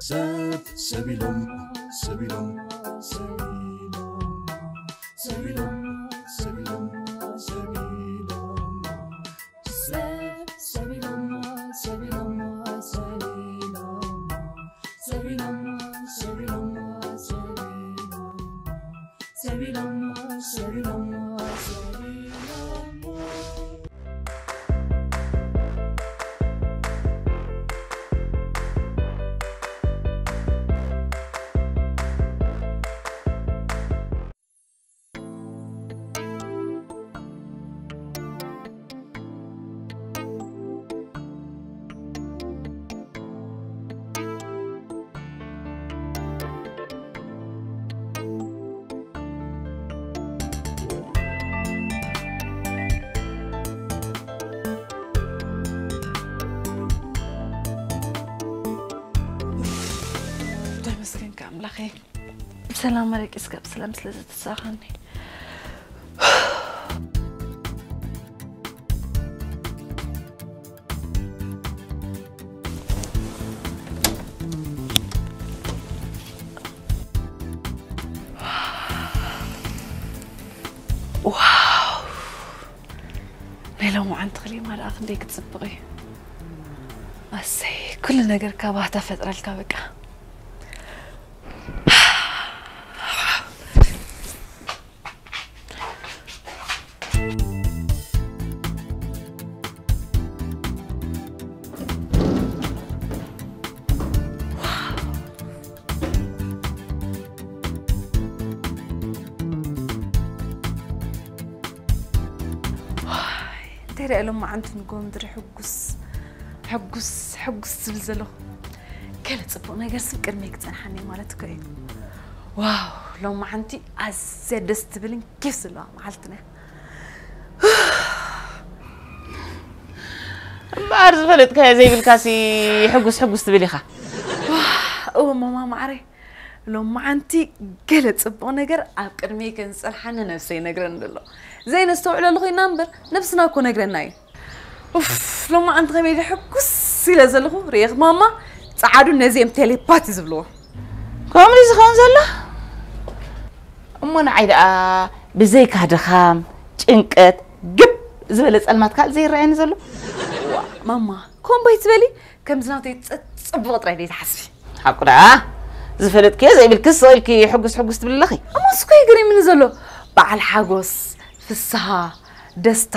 ሰብ ሰብ ኢሎም ሰብ ኢሎም ሰብ ኢሎም ሰብ ኢሎም ሰብ ኢሎም ሰብ ኢሎም ሰብ ሰብ ኢሎም ሰብ ኢሎም ሰብ ኢሎም ሰብ ኢሎም ሰብ ኢሎም ሰብ ኢሎም ሰብ ኢሎም ሰብ ኢሎም ተመስገንካ ኣምላኸይ፣ ብሰላም መረቂስካ ብሰላም ስለ ዘተሳኻኒ። ዋው! ናይ ሎማዓንቲ ክሊማ ደኣ ክንደይ ክትጽብቕ እዩ። ኣሰይ፣ ኩሉ ነገር ካብ ባህታ ፈጥረልካ በቃ። እንታይ ደኣ ሎማዓንቲ ንጎ ምድሪ ሕጉስ፣ ሕጉስ፣ ሕጉስ ዝብል ዘለኹ። ገለ ጽቡቕ ነገር ስብ ቅድመይ ክጸንሓኒ ማለት እኮ እዩ። ዋው፣ ሎማዓንቲ ኣዝያ ደስ ትብልን ኬፍ ዘለዋ መዓልትና እያ። እምበኣር ዝፈለጥካዮ ዘይብልካሲ ሕጉስ ሕጉስ ትብል ኢኻ። ዋው፣ እወ ማማ ማዕረይ፣ ሎማዓንቲ ገለ ጽቡቕ ነገር ኣብ ቅድመይ ከም ዝጸንሓኒ ነብሰይ ይነግረኒ ዘሎ። ዘይነስተውዕለሉ ኮይና እምበር ነብስና እኮ ነግረና እዩ። ኡፍ፣ ሎማዓንቲ ከመይ ኢለ ሕጉስ ኢለ ዘለኹ ርኢኽ ማማ፣ ጸዓዱ ነዚ እዮም ቴሌፓቲ ዝብልዎ። ከምኡ ዝኸውን ዘሎ? እሞ ንዓይ ደኣ ብዘይካ ድኻም፣ ጭንቀት፣ ግብ ዝበለ ጸልማት ካልእ ዘይረኣየኒ ዘሎ? ዋ፣ ማማ፣ ከምኡ ኣይትበሊ፣ ከምዚ ናተይ ጽ-፣ ጽቡቕ ጥራይ ደይትሓስቢ። ሓቁ ደኣ፣ ዝፈለጥክዮ ዘይብልክስ ስቕ ኢልኪ ሕጉስ ሕጉስ ትብሊ ኣለኺ። እሞ እሱ እኮ እዩ ገሪሙኒ ዘሎ። በዓል ሓጎስ፣ ፍስሃ፣ ደስታ፣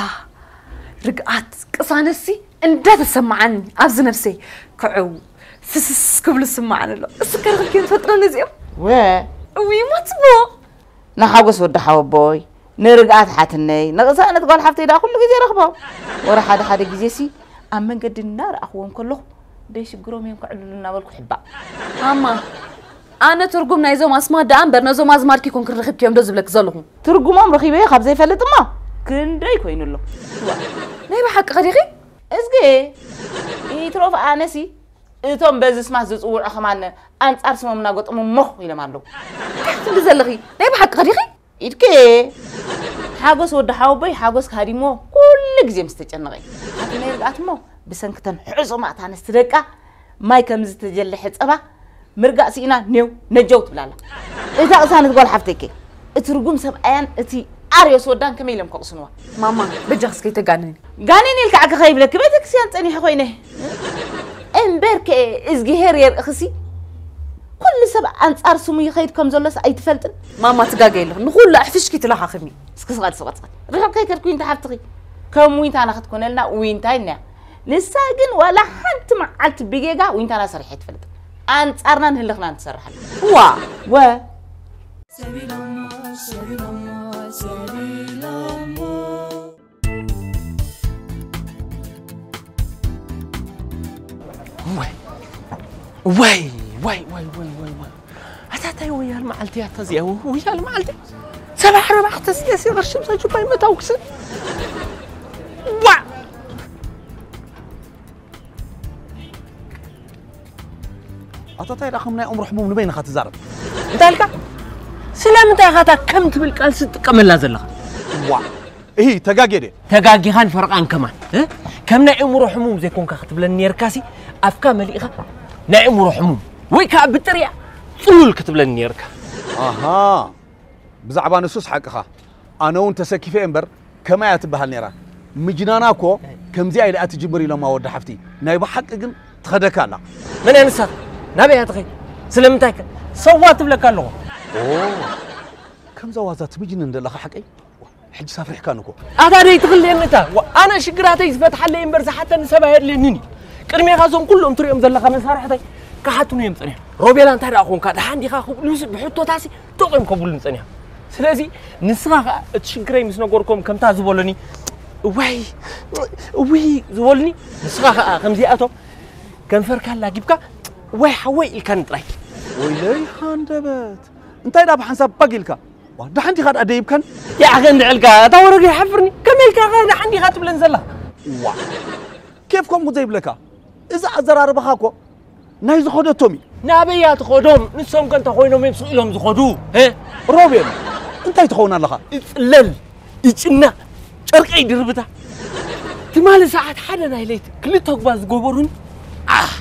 ርግኣት፣ ቅሳነትሲ እንዳተሰማዓኒ ኣብዚ ነብሰይ ክዕው ፍስስ ክብሉ ዝስማዓኒ ኣሎ። እሱ ከ ረኺብክዮም ትፈልጢ ዶ ነዚኦም? ወ። እውይ፣ እሞ ጽቡቕ። ንሓጎስ ወዲ ሓወቦይ፣ ንርግኣት ሓትነይ፣ ንቕሳነት ጓል ሓፍተይ ደኣ ኩሉ ግዜ ረኽቦም። ወረ ሓደ ሓደ ግዜሲ ኣብ መንገዲ እናረኣኽዎም ከለኹ ደይሽግሮም እዮም ከዕልሉ እናበልኩ ሕባእ። ማማ፣ ኣነ ትርጉም ናይዞም ኣስማት ደኣ እምበር ነዞም ኣዝማድኪ ኮንክን ረኺብክዮም ዶ ዝብለኪ ዘለኹ? ትርጉሞም ረኺበዮ ካብ ዘይፈልጥ እሞ ክንደይ ኮይኑ ኣሎ። ናይ ብሓቂ ኸዲኺ? እዝጊ፣ ይትረፍ ኣነሲ እቶም በዚ ስማት ዝጽውዑ ከማን ኣንጻር ስሞም እናገጠሙ ሞኽ ኢሎም ኣለዉ። እንታይ ክትብሊ ዘለኺ? ናይ ብሓቂ ኸዲኺ? ኢድኪ፣ ሓጎስ ወዲ ሓወቦይ ሓጎስ ካዲሞ ኩሉ ግዜ ምስ ተጨነቐ እዩ። ኣቲ ናይ ርግኣት እሞ ብሰንክተን ሕጹማት ኣንስቲ ደቃ ማይ ከም ዝተጀለሐ ጸባ ምርጋእ ስኢና ኔው ነጀው ትብላላ። እታ ቅሳነት ጓል ሓፍተይከ፣ እቲ ርጉም ሰብኣያን እቲ ኣርዮስ ወዳን ከመይ ኢሎም ከቕስንዋ? ማማ፣ በጃኺ እስከ ኣይተጋንኒ። ጋኔን ኢልካ ዓኪ ከይብለኪ ቤተክርስትያን ጸኒሐ ኮይነ። እምበርከ እዝግሄር የርእኽሲ፣ ኩሉ ሰብ ኣንጻር ስሙ ይኸይድ ከም ዘሎስ ኣይትፈልጥን? ማማ፣ ትጋገ ኣለኺ። ንኹሉ ኣሕፊሽኪ ትለኻኽሚ። እስኪ ስቐጥ፣ ስቐጥ፣ ስቐጥ። ርሕቕ ከይከድኩ ዊንታ ሓፍትኺ ከም ዊንታና ክትኮነልና ዊንታ ኢልናያ። ንሳ ግን ዋላ ሓንቲ መዓልቲ ብጌጋ ዊንታና ሰሪሐ ኣይትፈልጥን። ኣንጻርናን ህልኽናን ትሰርሕ ኣላ። ዋ! ወ። ሰቢሎሞ፣ ሰቢሎሞ፣ ሰቢሎሞ። ወይ፣ ወይ፣ ወይ፣ ወይ፣ ወይ፣ ወይ፣ ወይ። ኣታ እንታይ ወያል መዓልቲ እያ እታ እዚኣ? ወያል መዓልቲ። ሰብዓ ኣርባዕተ ሲኤስ ረሽም ሰጁባይ መታውክስን። ዋ! ኣታ እንታይ ደኣ ከም ናይ ኣእምሮ ሕሙም ንበይንኻ ትዛረብ? እንታይ ኢልካ? ስለምንታይ ኢኻ እታ ከም ትብል ቃል ትጥቀመላ ዘለኻ? ዋ፣ እሂ፣ ተጋግየ ድየ? ተጋጊኻን ፈረቓን ከማን፣ እ? ከም ናይ እምሮ ሕሙም ዘይኮንካ ክትብለኒ ነርካሲ ኣፍካ መሊእኻ ናይ እምሮ ሕሙም ወይ ከዓ ብጥርያ ጽሉል ክትብለኒ ነርካ። ኣሃ ብዛዕባ ንሱስ ሓቅኻ ኣነ እውን ተሰኪፈ እምበር ከማይ እያ ትበሃል ነይራ ምጅናና እኮ ከምዚኣ ኢላ እያ ትጅምር ኢሎማ ወዲ ሓፍቲ ናይ ብሓቂ ግን ትኸደካ ኣላ መን እያ ንሳት ናበይ እያ ትኸይ ስለምንታይ ከ ሰዋ ትብለካ ኣለኹ ከምዛ ዋዛ ትምጅንን ዘለኻ ሓቀይ ሕጂ ሳፍሪሕካን እኮ ኣታ ደይ ትኽልየኒ እታ ኣነ ሽግራተይ ዝፈትሓለይ እምበር ዝሓተኒ ሰብ ኣየድልየንን እዩ ቅድሜኻ እዞም ኩሎም ትሪኦም ዘለኻ መሳርሕተይ ክሓቱኒ እዮም ፀኒሖም ሮቤላ እንታይ ደኣ ኾንካ ደሓን ዲኻ ክብሉስ ብሕቶታሲ ጦቕ እዮም ከብሉኒ ፀኒሖም ስለዚ ንስኻ ኸዓ እቲ ሽግረይ ምስ ነገርኮም ከምታ ዝበሉኒ እዋይ እውይ ዝበሉኒ ንስኻ ኸዓ ከምዚኣቶም ከንፈርካ ላጊብካ እዋይ ሓወይ ኢልካኒ ጥራይ ወይለይ ሃንደበት እንታይ ዳ ብሓንሳብ ባግ ኢልካ ዋ ደሓን ዲኻ ደኣ ደይብካን ያዕኸ እንድዕልካ እታ ወረዶ ይሓፍርኒ ከመይ ኢልካ ኸ ደሓን ዲኻ ትብለን ዘለኻ ዋ ኬፍ ከምኡ ዘይብለካ እዚ ኣዘራርባኻ እኮ ናይ ዝኸደቶም እዩ ናበይ እያ ትኸዶም ንሶም ከ እንተኾይኖም እዮም ስቕ ኢሎም ዝኸዱ እ? ሮቤል እንታይ ትኸውን ኣለኻ ይፅለል ይጭነቕ ጨርቀይ ድርብታ ትማሊ ሰዓት ሓደ ናይ ለይቲ ክልተ ጉባ ዝገበሩኒ ኣህ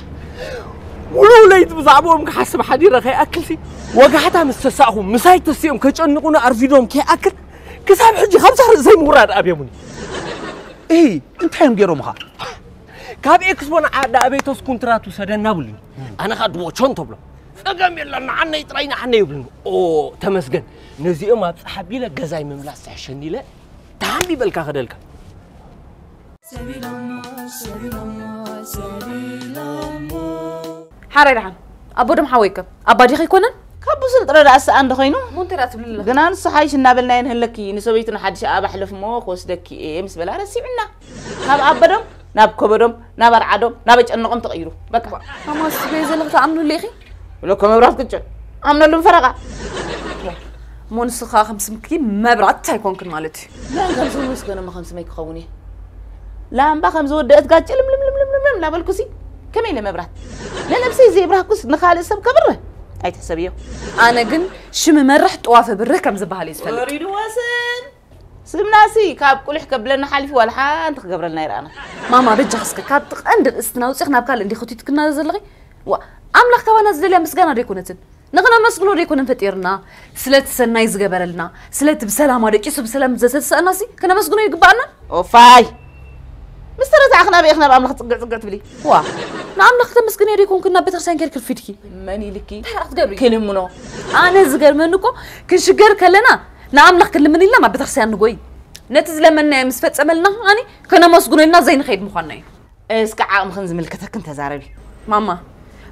ሙሉእ ለይቲ ብዛዕባኦም ክሓስብ ሓዲረ ከይኣክልሲ ወጋሕታ ምስ ተሳእኹ ምሳይ ተሲኦም ከጨንቑኒ ኣርፊዶም ከይኣክል ክሳብ ሕጂ ካብዛ ርእሰይ ምውራድ ኣብዮሙኒ እሂ እንታይ እዮም ገይሮምኻ ካብ ኤክስፖ ንዓዳ ኣበይቶስ ኩንትራት ውሰደና ብሉኒ ኣነ ኻ ድቦ ቾን ተብሎ ጸገም የለን ንዓነይ ጥራይ ንዓነይ ይብሉኒ ኦ ተመስገን ነዚኦም ኣብፅሓ ቢለ ገዛይ ምምላስ ትሕሸኒ ኢለ ተሓምቢበልካ ከደልካ ሓራይ ደሓን ኣቦዶም ሓወይከ ኣባዲኸ ኣይኮነን ካብ ብሱል ጥረ ደኣ ሰኣን ዶ ኮይኑ ሞንቴራ ትብልለ ግና ንሱ ሓይሽ እናበልናዮ ንህለኪ ንሰበይቱ ንሓድሽ ኣባሕልፍ እሞ ክወስደኪ እየ ምስ በላ ረሲዑና ካብ ኣበዶም ናብ ከበዶም ናብ ኣርዓዶም ናብ ኣጨነቖም ተቐይሩ በቃ ማማ ስበይ ዘለኺ ትኣምኑሉ ኢኺ ብለኮ መብራት ቅጭ ኣምነሉ ፈረቓ እሞ ንስኻ ከም ስምኪ መብራት ኣይኮንክን ማለት እዩ መን ከም ስሙ ምስገነ እሞ ከም ስመይ ክኸውን እየ ላምባ ከም ዝወደአት ጋጭ ልምልምልምልምልም እናበልኩሲ ከመይ ኢለ መብራት ንነብሰይ ዘይብራህኩስ ንኻልእ ሰብ ከብርህ ኣይትሕሰብዮ ኣነ ግን ሽም መርሕ ጥዋፈ ብርህ ከም ዝበሃል እዩ ዝፈልጥ ወሪድዎ ስም ስምናሲ ካብ ቁልሕ ከብለና ሓሊፉ ዋላ ሓንቲ ክገብረልና ይረኣና ማማ በጃ እስከ ካብቲ ቀንዲ ርእስትና ውፅኽ ናብ ካልእ እንዲ ኸቲትክና ዘለኺ ዋ ኣምላኽ ካባና ዝደልያ ምስጋና ዶ ኣይኮነትን ንኽነመስግኖ ዶ ኣይኮነን ፈጢርና ስለቲ ሰናይ ዝገበረልና ስለቲ ብሰላም ኣደቂሱ ብሰላም ዘተሰእናሲ ክነመስግኖ ይግባኣና ኦፋይ ምስ ተረሳዕኽና በኢኽ ናብ ኣምላኽ ፅግዕ ፅግዕ ትብሊ ዋ ንኣምላኽ ክተመስግንዮ ዶ ኣይኮንክን ናብ ቤተክርስትያን ከይድኪ ርፊድኪ መን ኢልኪ እንታይ ክትገብሪ ክልምኖ ኣነ ዝገርመኒ እኮ ክንሽገር ከለና ንኣምላኽ ክንልምን ኢልና ናብ ቤተክርስትያን ንጎይ ነቲ ዝለመንናዮ ምስ ፈጸመልና ከኣኒ ከነመስግኖ ኢልና ዘይንኸይድ ምዃንና እዩ። እስከ ዓቕምኽን ዝምልከተክን ተዛረቢ። ማማ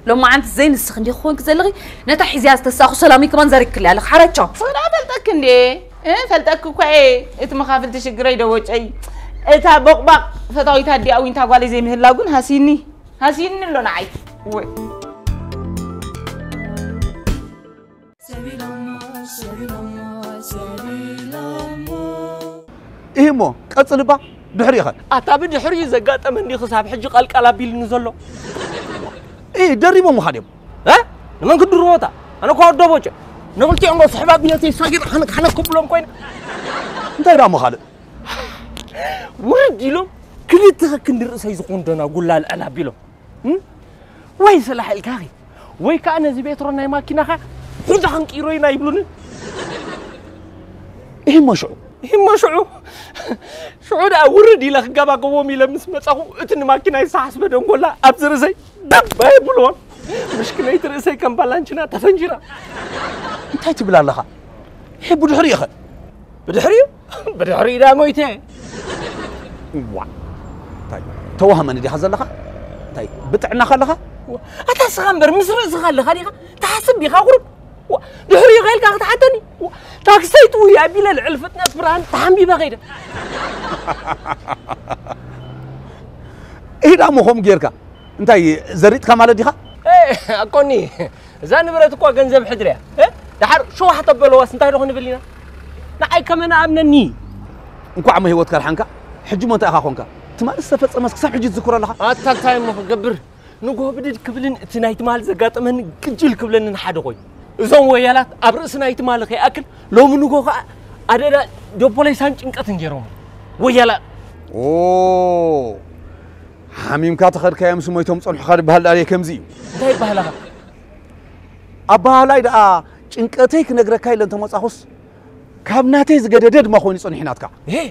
ሎማዓንቲ ዘይንስኺ እንዲኺ ኮንኪ ዘለኺ ነታ ሒዝያ ዝተሳእኹ ሰላመይ ከማን ዘሪግክለይ ኣለኺ ሓራይ ቻው። ስኽዳ ፈልጠኪ እንዴ እ ፈልጠኪ እኳ እየ እቲ መኻፍልቲ ሽግረይ ደወጨይ እታ ቦቕባቕ ፈታዊት ኣዲኣ ዊንታ ጓለይ ዘይምህላው ግን ሃሲኒ ሃሲኒ ኣሎ ንዓይ። ኢሂሞ ቀጽል እባ ድሕሪኡ ኸ ኣታ ብድሕሪኡ ዘጋጠመ እንዲ ክሳብ ሕጂ ቃልቃል ኣቢልኒ ዘሎ ኢ ደሪቦም ምዃን እዮም እ ንመን ክድርቦታ ኣነ እኳ ወዶ ቦጨ ንኽልቲኦም ዶ ስሕባ ብነተይ ሳጊር ሓነክ ሓነክ ክብሎም ኮይነ እንታይ ዳ እሞ ካልእ ውርድ ኢሎም ክልተ ክንዲ ርእሰይ ዝኾን ደና ጉላ ልዕል ኣቢሎም ወይ ሰላሕ ኢልካ ኺ ወይ ከዓ ነዚ ቤትሮ ናይ ማኪናኻ ሑዛ ክንቅይሮ ኢና ይብሉኒ ይህሞ ሽዑ ይህሞ ሽዑ ሽዑ ደኣ ውርድ ኢለ ክገባገቦም ኢለ ምስ መጻኹ እቲ ንማኪናይ ዝተሓስበ ደንጎላ ኣብዚ ርእሰይ ደብ ኣየብልዎን ምሽክነይቲ ርእሰይ ከም ባላንችና ተፈንጂራ እንታይ ትብል ኣለኻ ይህ ብድሕሪኡ ኸ ብድሕሪኡ ብድሕሪኡ ዳ ሞይተ ዋ እንታይ ተዋህመኒ ዲኻ ዘለኻ እንታይ ብጥዕናኻ ኣለኻ ኣታ ስኻ እምበር ምስ ርእስኻ ኣለኻ ዲኻ ትሓስብ ዲኻ ቁሩብ ድሕሪኡ ኸይልካ ክትሓተኒ ታክሰይቲ ውይ ኣቢለ ልዕሊ ፍጥነት ብርሃን ተሓንቢበ ኸይደ ኢዳ ሞ ከምኡ ጌርካ እንታይ ዘሪጥካ ማለት ዲኻ ኣኮኒ እዛ ንብረት እኳ ገንዘብ ሕድሪ እያ እ? ደሓር ሸዋሕ ተበለዋስ እንታይ ዶ ክንብል ኢና ንዓይ ከመ ንኣምነኒ እንኳዕ እሞ ህይወትካ ድሓንካ ሕጂ እሞ እንታይ ኢኻ ኮንካ ትማሊ ዝተፈጸመስ ክሳብ ሕጂ ትዝክሮ ኣለኻ ኣታ እንታይ እሞ ክገብር ንጎ ብድድ ክብልን እቲ ናይ ትማል ዘጋጠመኒ ግጅል ክብለንን ሓደ ኮይኑ እዞም ወያላት ኣብ ርእሲ ናይ ትማሊ ከይኣክል ሎሚ ንጎ ከዓ ኣደዳ ዶፖለይሳን ጭንቀትን ገይሮም ወያላት ኦ ሓሚምካ ተኸድካዮም ስሞይቶም ጸንሑኻ ዝበሃል ዳልየ ከምዚ እዩ። እንታይ ይበሃላኻ? ኣበሃላይ ደኣ ጭንቀተይ ክነግረካ ኢለ እንተመጻኹስ ካብ ናተይ ዝገደደ ድማ ኮይኑ ጸኒሑ ናትካ። እ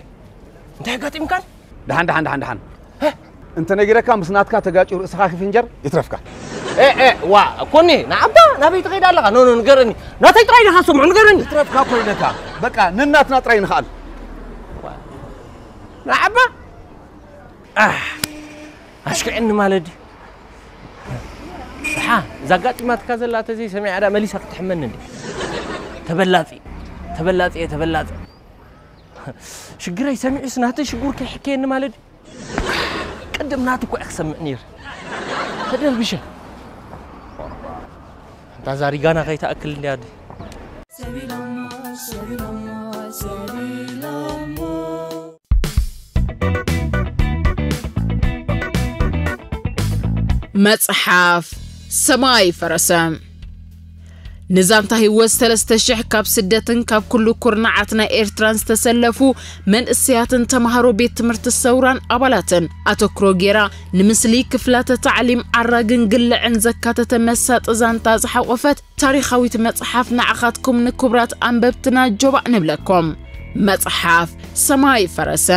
እንታይ ኣጋጢምካን? ደሓን ደሓን ደሓን ደሓን። እንተ ነጊረካ ምስ ናትካ ተጋጭዩ ርእስኻ ክፍንጀር ይትረፍካ። እ እ ዋ ኮኒ ንዓባ ናበይ ትኸይድ ኣለኻ? ኖ ኖ ንገረኒ። ናተይ ጥራይ ዲኻ ስምዑ ንገረኒ። ይትረፍካ ኮይነካ በቃ ንናትና ጥራይ ንኽኣል። ንዓባ ኣሽክዕኒ ማለት ድዩ? ሓ እዛ ኣጋጢማትካ ዘላ ተዘይ ሰሚዓ ዳ መሊሳ ክትሕመኒ እንዴ? ተበላጺ ተበላጺ እየ ተበላጺ። ሽግረይ ሰሚዑስ ናተይ ሽጉር ከይሕከየኒ ማለት ድዩ? ቅድም ናቱ እኮ እየ ክሰምዕ ነይረ። ተደርቢሸ እንታ ዛሪጋና ከይትኣክል እንዲያ ኣደ። መጽሓፍ ሰማይ ፈረሰ። ንዛንታ ህይወት ሰለስተ ሽሕ ካብ ስደትን ካብ ኩሉ ኩርናዓት ናይ ኤርትራን ዝተሰለፉ መንእሰያትን ተማሃሮ ቤት ትምህርቲ ሰውራን ኣባላትን ኣተኩሮ ጌራ ንምስሊ ክፍላተ ታዕሊም ዓራግን ግልዕን ዘካተተ መሳጢ ዛንታ ዝሓቆፈት ታሪኻዊት መጽሓፍ ንዓኻትኩም ንክቡራት ኣንበብትና ጆባእ ንብለኩም። መጽሓፍ ሰማይ ፈረሰ።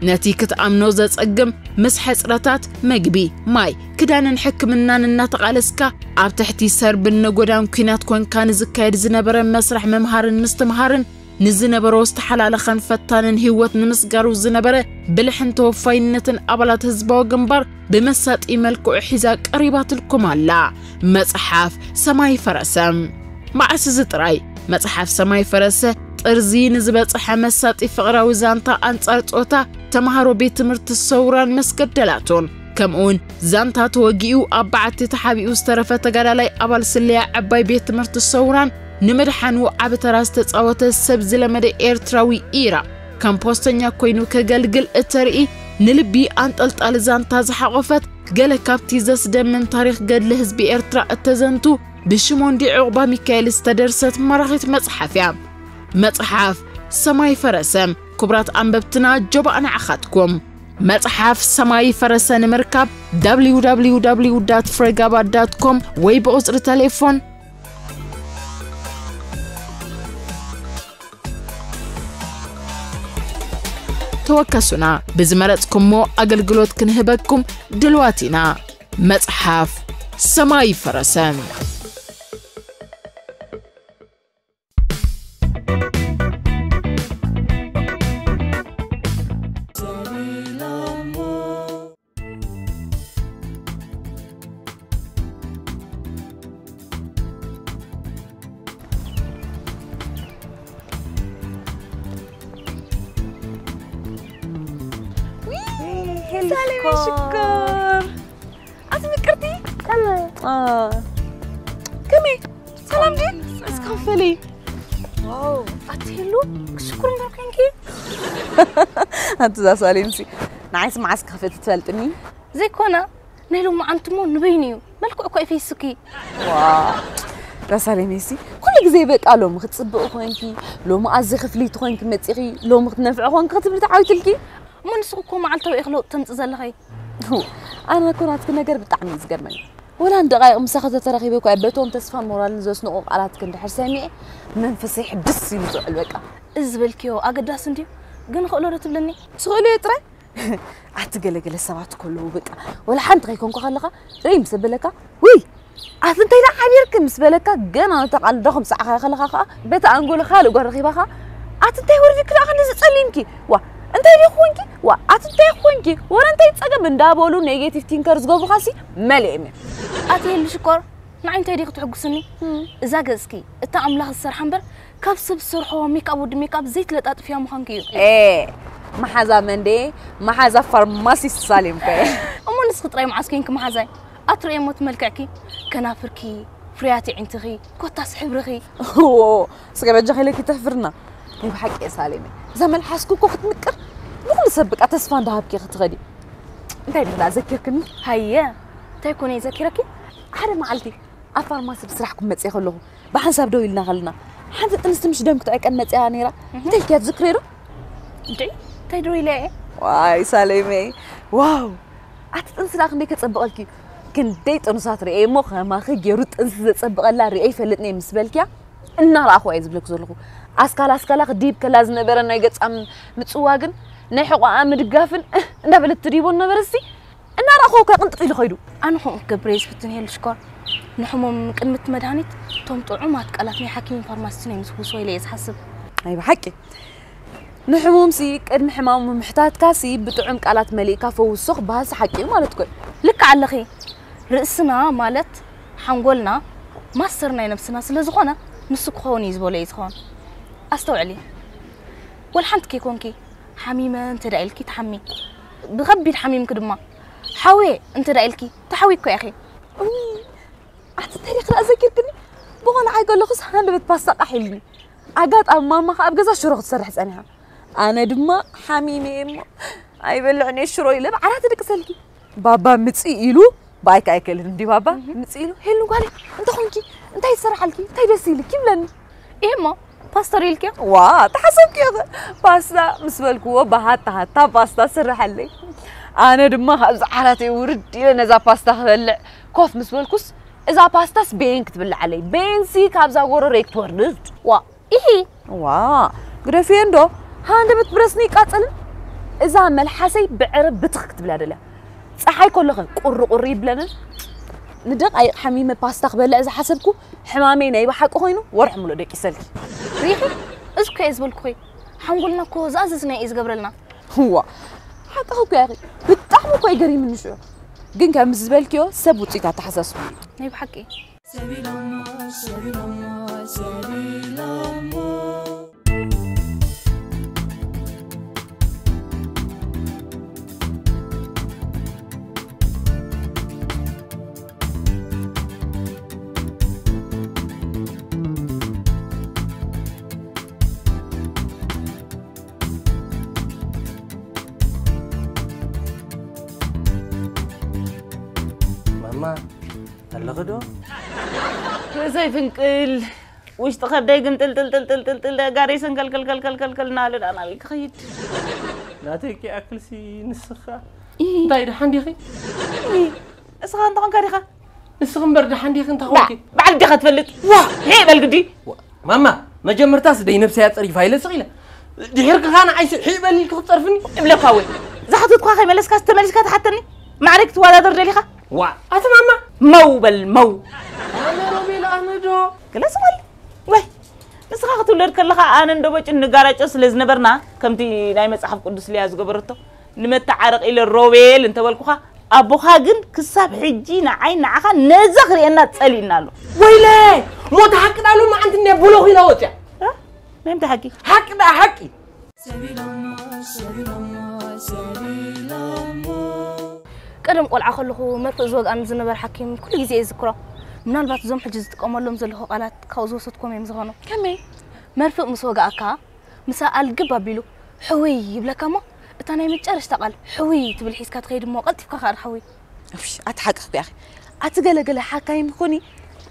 ነቲ ክትኣምኖ ዘጸግም ምስ ሕጽረታት መግቢ፣ ማይ፣ ክዳንን ሕክምናን እናተቓለስካ ኣብ ትሕቲ ሰርብን ነጎዳን ኲናት ኮንካ ንዝካየድ ዝነበረ መስርሕ ምምሃርን ምስትምሃርን ንዝነበሮ ዝተሓላለኸን ፈታንን ህይወት ንምስጋሩ ዝነበረ ብልሕን ተወፋይነትን ኣባላት ህዝባዊ ግንባር ብመሳጢ መልክዑ ሒዛ ቀሪባትልኩም ኣላ። መጽሓፍ ሰማይ ፈረሰ። መዓስ እዚ ጥራይ መጽሓፍ ሰማይ ፈረሰ ጥርዚ ንዝበጽሐ መሳጢ ፍቕራዊ ዛንታ ኣንጻር ጾታ ተማሃሮ ቤት ትምህርቲ ሰውራን መስገደላቱን ከምኡውን ዛንታ ተወጊኡ ኣብ በዓቲ ተሓቢኡ ዝተረፈ ተጋዳላይ ኣባል ስለያ ዕባይ ቤት ትምህርቲ ሰውራን ንምድሓኑ ዓቢ ተራ ዝተጻወተ ሰብ ዝለመደ ኤርትራዊ ኢራ ከም ፖስተኛ ኮይኑ ከገልግል እተርኢ ንልቢ ኣንጠልጣሊ ዛንታ ዝሓቖፈት ገለ ካብቲ ዘስደምም ታሪኽ ገድሊ ህዝቢ ኤርትራ እተዘንቱ ብሽሞንዲ ዑቕባ ሚካኤል ዝተደርሰት ማራኺት መጽሓፍ እያ። መጽሓፍ ሰማይ ፈረሰ። ክቡራት ኣንበብትና ጆባእ ንዓኻትኩም። መጽሓፍ ሰማይ ፈረሰ ንምርካብ www ፍሬጋባ com ወይ ብቑጽሪ ተሌፎን ተወከሱና። ብዝመረጽኩሞ ኣገልግሎት ክንህበኩም ድልዋት ኢና። መጽሓፍ ሰማይ ፈረሰ። ሰላም ሽኮር ኣቲ ምቅርቲ ከመይ ከመይ ሰላም ዲ እስካፈሊ ዋው ኣቲ ሄሉ ክሽኩር እንዳር ኮንኪ ኣቲ ዛሳሌምሲ ንዓይስ መዓስ ክኸፍት ትፈልጥኒ ዘይኮነ ናይ ሎማዓንቲ እሞ ንበይኑ እዩ። መልክዑ እኮ ይፈይስኪ። ዋ ዛሳሌመይሲ ኩሉ ግዜ በቃ ሎሚ ክትፅብቂ ኮይንኪ ሎሚ ኣዚ ክፍልይቲ ኮይንኪ መፂኺ ሎሚ ክትነፍዒ ኮይንኪ ክትብሊ ተዓዊትልኪ። እሞ ንስኺ እኮ መዓልታዊ ኢኺ ለውጢ ተምፅእ ዘለኺ። ኣነ እኮ ናትኪ ነገር ብጣዕሚ እዩ ዝገርመኒ። ወላ ንደቃይቕ ምሳኺ ተተራኺበ እኮ እየ በቶም ተስፋን ሞራልን ዘስንቑ ቃላትኪ እንድሕር ሰሚዐ መንፈሰይ ሕድስ ኢሉ ዝውዕል በቃ። እዚ ዝበልክዮ ኣገዳሲ እንድዩ ግን እኽእሎ ዶ ትብልኒ? ትኽእልዮ ጥራይ ኣቲ ገለገለ ሰባት እኮ ኣለዉ በቃ ወላ ሓንቲ ከይኮንኩ ከለኻ ርእይ ምስ ኣበለካ ውይ ኣቲ እንታይ ደኣ ሓቢርኪ ምስ በለካ ገና ነታ ቃል ዶ ከምጽዓኻዮ ከለኻ ከኣ በቲ ኣንጎሎ ካልእ ጓል ረኺባ ከኣ ኣቲ እንታይ ወሪዱኪ ደኣ ክንድዚ ጸሊምኪ ዋ እንታይ ዲኺ ኮንኪ ዋ ኣቲ እንታይ ኮንኪ ወላ እንታይ ጸገም እንዳበሉ negative thinker ዝገብሩኻሲ መሊኦም እዮም ኣቲ የሉ ሽኮር ንዓይ እንታይ ዲኺ ትሕጉስኒ እዛ ገጽኪ እታ ኣምላኽ ዝሰርሓ እምበር ካብ ሰብ ዝሰርሖ ሜክኣፕ ወዲ ሜክኣፕ ዘይትለጣጥፍያ ምዃንኪ እዩ። ኤ መሓዛ መን ድየ መሓዛ ፋርማሲስት ሳሌም እኮ እየ። እሞ ንስኺ ጥራይ መዓስ ኮንኪ መሓዛይ? ኣትርእየሞ እቲ መልክዕኪ፣ ከናፍርኪ፣ ፍርያት የዒንትኺ፣ ኮታስ ሕብርኺ። እዎ እስከ በጃኺ ኢለኪ ተሕፍርና። ናይ ብሓቂ እየ ሳሌም እየ። እዛ መልሓስኪ እኮ ክትምቅር ንኹሉ ሰብ በቃ ተስፋ እንዳሃብኪ ኢኺ ትኸዲ። እንታይ ድላ ዘኪርክኒ? ሃየ እንታይ ኮነ እዩ ዘኪረኪ? ሓደ መዓልቲ ኣብ ፋርማሲ ብስራሕ ክመጽእ ከለኹ ብሓንሳብ ደው ኢልና ከለና ሓንቲ ጥንስቲ ምሽ ደም ክትዕቀን መጽያ ነይራ እንታይ ኢልክያ ትዝክርዮ ዶ? እንድዒ እንታይ ደው ኢለ እየ ዋይ ሳሌመይ ዋው ኣቲ ጥንሲ ደኣ ክንደይ ከጸብቐልኪ እዩ። ክንደይ ጥኑሳት ርእየ እሞ ከማኺ ገይሩ ጥንሲ ዘጸብቐላ ርእየ ይፈልጥኒ ምስ በልክያ እናረኣኹዋ እየ ዝብለኪ ዘለኹ። ኣስካላ ኣስካላ ክድይብ ከላ ዝነበረ ናይ ገጻ ምጽዋ ግን ናይ ሕቖኣ ምድጋፍን እህ እንዳበለት ትድይቦ ነበረ እስቲ እናረኣኹዋ እኮ ቅንጥጥ ኢሉ ኸይዱ። ኣነ ከምኡ ክገብር እየ ዝፍትን ሄሉ ሽኮር። ንሕሙም ቅድሚ እቲ መድሃኒት እቶም ጥዑማት ቃላት ናይ ሓኪምን ፋርማሲስትን እዮም ዝፍውስዎ ኢለ እየ ዝሓስብ። ኣይ ብሓቂ ንሕሙምሲ ቅድሚ ሕማሙ ምሕታትካሲ ብጥዑም ቃላት መሊእካ ፈውሶ ክበሃልሲ ሓቂ እዩ ማለት እኮ እዩ። ልክዕ ኣለኺ። ርእስና ማለት ሓንጎልና ማስተር ናይ ነብስና ስለ ዝኾነ ንሱ ክኸውን እዩ ዝበሎ እዩ ዝኸውን። ኣስተውዕሊ። ወላ ሓንቲ ከይኮንኪ ሓሚመ እንተ ደኣ ኢልኪ ትሓሚ። ብኸቢድ ሓሚምኪ ድማ ሓውየ እንተ ደኣ ኢልኪ ትሓዊ እኮ ኢኺ። እውይ፣ ኣቲ ታሪኽ ደኣ ዘኪርክኒ። ብቆልዓይ ከለኹስ ሃንደበት ፓስታ ቃሕ ኢልኒ። ኣጋጣሚ ማማ ከኣ ኣብ ገዛ ሽሮ ክትሰርሕ ጸኒሓ። ኣነ ድማ ሓሚመ እየ እሞ ኣይበልዕን እየ ሽሮ ኢለ ብዓራት ድቅሰልኪ። ባባ ምጽእ ኢሉ፣ ብኣይካ ኣይክእልን እንዲ ባባ ምጽእ ኢሉ፣ "ሄሉ ጓለይ፣ እንታይ ኾንኪ? እንታይ ይሰርሓልኪ? እንታይ ደስ ኢልኪ?" ይብለኒ። እየ እሞ ፓስታ ዶ ኢልክዮ? ዋ፣ ተሓሰብክዮ ኸ? ፓስታ ምስ በልክዎ፣ ብሃታ ሃታ ፓስታ ስርሓለይ። ኣነ ድማ ካብዚ ዓራተይ ውርድ ኢለ ነዛ ፓስታ ክበልዕ ኮፍ ምስ በልኩስ፣ እዛ ፓስታስ በየን ክትብላዓለይ? በየንሲ ካብዛ ጎረረይ ክትወርድ? ዋ፣ ኢሂ። ዋ፣ ግደፍዮ እንዶ፣ ሃንደበት ብረስኒ ይቃጸልን። እዛ መልሓሰይ ብዕረ ብትኽ ክትብላ ደልያ። ጸሓይ ከሎ ኸ ቁሪ ቁሪ ይብለንን። ንደቃይቕ ሓሚመ ፓስታ ክበልዕ ዝሓሰብኩ፣ ሕማመይ ናይ ብሓቂ ኮይኑ፣ ወርሒ ሙሉእ ደቂሰልኪ። ሪኺ? እዚ እኮ እየ ዝበልኩኺ። ሓንጎልና እኮ ዝኣዘዝናዮ እዩ ዝገብረልና። እዋ፣ ሓቅኺ እኮ ኢኺ። ብጣዕሚ እኮ እዩ ገሪምኒ ሽዑ። ግን ከምዚ ዝበልክዮ ሰብ ውጽኢት ኣተሓሳስብኡ እዩ። ናይ ብሓቂ። ሰቢሎሞ፣ ሰቢሎሞ፣ ሰቢሎሞ። ማማ፣ ኣለኺ ዶ? ርእሰይ ፍንቅል፣ ውሽጢ ከብደይ ግን ጥልጥል ጥልጥል ጥልጥል ደጋሪ ሰንከልከልከልከልከል እናበለ ደኣ ናበይ ክኸይድ? ናተይ ከይኣክልሲ ንስኻ። ኢ። እንታይ ደሓን ዲኺ? ኢ። እስኻ እንተኾንካ ዲኻ? ንስኺ እምበር ደሓን ዲኺ እንተ ባ-፣ ኾንኪ? በዓል ዲኻ ትፈልጥ? ዋ! ሄ በል ግዲ። ዋ፣ ማማ፣ መጀመርታስ ደይ ነብሰይ ኣጸሪፋ ኢለ ስቕ ኢለ። ድሒርኪ ኸኣ ንዓይሲ ሒእ በል ኢልኪ ክትጸርፍኒ? እብለካ ወይ። ዝሓተትኳ ከይመለስካስ ተመሊስካ ትሓተኒ? ማዕረ ክትወዳደር ደሊኻ? ዋ፣ ኣቲ ማማ። መው በል መው። ኣነ ሮቤል ኣነ ዶ? ግለጽ በል። ወይ፣ ንስኻ ክትውለድ ከለኻ ኣነ እንዶ በጭ ንጋራጮ ስለ ዝነበርና፣ ከምቲ ናይ መጽሓፍ ቅዱስ ልያ ዝገበረቶ፣ ንመተዓረቂ ኢለ ሮቤል እንተበልኩኻ፣ ኣቦኻ ግን ክሳብ ሕጂ ንዓይ ንዓኻ ነዛ ክርእየና ጸሊእና ኣሎ። ወይለ! ሞት ሓቂ ዳሎ መዓንቲ እንደ ብሎ ኺና ወጽያ። እ? ናይ ምንታይ ሓቂ? ሓቂ ደኣ ሓቂ። ሰቢሎሞ፣ ሰቢሎሞ፣ ሰቢሎሞ። ቀደም ቆልዓ ከለኹ መርፍእ ዝወግኣኒ ዝነበረ ሓኪም ኩሉ ግዜ እየ ዝዝክሮ። ምናልባት እዞም ሕጂ ዝጥቀመሎም ዘለኹ ቃላት ካብኡ ዝወሰድኩዎም እዮም ዝኾኑ። ከመይ? መርፍእ ምስ ወግኣካ፣ ምሳ ኣልግብ ኣቢሉ ሕውይ ይብለካ እሞ፣ እታ ናይ መጨረሽታ ቃል ሕውይ ትብል ሒዝካ ትኸይድ እሞ፣ ቀልጢፍካ ከኣ ትሓዊ። እፍሽ፣ ኣቲ ሓቅኺ እኮ ኢኺ። ኣቲ ገለ ገለ ሓካይም ኮኒ፣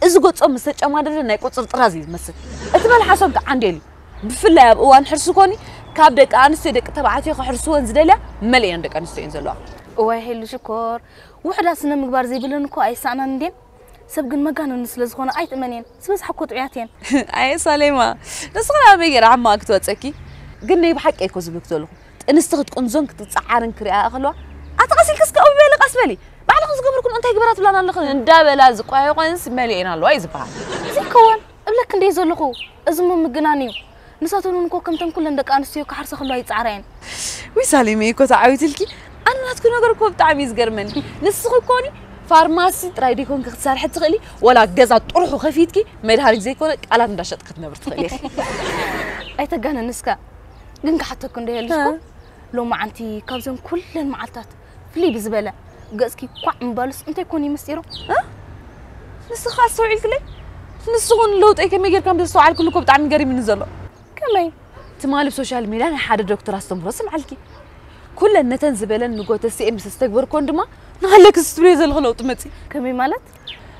እዚ ገጾም ምስ ተጨማደደ ናይ ቁጽሪ ጥራዝ እዩ ዝመስል። እቲ መልሓሶም ከኣ ዓንዴል እዩ። ብፍላይ ኣብ እዋን ሕርሲ ኮኒ፣ ካብ ደቂ ኣንስትዮ ደቂ ተባዕትዮ ክሕርስወን ዝደልያ መሊአን ደቂ ኣንስትዮ እየን ዘለዋ። እዋይ ሄሉ ሽኮር፣ ውሑዳት ስነ ምግባር ዘይብለን እኮ ኣይሰኣናን እንድየን። ሰብ ግን መጋነኒ ስለ ዝኾነ ኣይጥመንየን። ዝበዝሓ እኮ ጥዑያት እየን። ኣየ ሳሌማ፣ ንስኺ ኣበይ ገይራ ዓማኣ ክትወፀኪ? ግን ናይ ብሓቂ እኮ ዝብልክ ዘለኹ። ጥንስቲ ክትቁንዞን ክትፀዓርን ክሪኣ ከለዋ፣ ኣቲ ቀስ ኢልኪ እስከ እውይ በሊ፣ ቀስ በሊ። ባዕልኺ ዝገበርኩን እንታይ ግበራ ትብላና ኣለኽን እንዳበላ ዝቋየቋንስ መሊኤን ኣለዋ እዩ ዝበሃል። ዘይከውን እብለክ እንደ ዘለኹ፣ እዚ እሞ ምግናን እዩ። ንሳተን እውን እኮ ከምተን ኩለን ደቂ ኣንስትዮ ክሓርሳ ከለዋ ይጻዕራ እየን። ውይ ሳሌመይ እኮ ተዓዊትልኪ። ኣነ ናትኪ ነገር እኮ ብጣዕሚ እዩ ዝገርመኒ። ንስኺ እኮ ኒ ፋርማሲ ጥራይ ደይኮንኪ ክትሰርሒ ትኽእሊ፣ ወላ ገዛ ጥርሑ ከፊትኪ መድሃኒት ዘይኮነ ቃላት እንዳሸጥኪ ክትነብሪ ትኽእሊ ኢኺ። ኣይተጋንኒ እስከ። ግን ክሓተኪ እንዶ የልሽኮ? እ። ሎማዓንቲ ካብዘን ኩለን መዓልታት ፍልይ ብዝበለ ገጽኪ ኳዕ ምባሉስ እንታይ ኮን እዩ ምስጢሩ? እ? ንስኺ ኣስተውዒልክለይ? ንስኺ እውን ለውጠይ ከመይ ጌርካ ከም ዘስተውዓልክሉ እኮ ብጣዕሚ ገሪምኒ ዘሎ። ከመይ? ትማሊ ኣብ ሶሻል ሚድያ ናይ ሓደ ዶክተር ኣስተምህሮ ሰምዓልኪ። ኩለን ነተን ዝበለን ንጎተሲኤ ምስ ኣስተግበርኮን ድማ ንሃለክስ ትብልዮ ዘለኺ ለውጢ መጺ። ከመይ ማለት?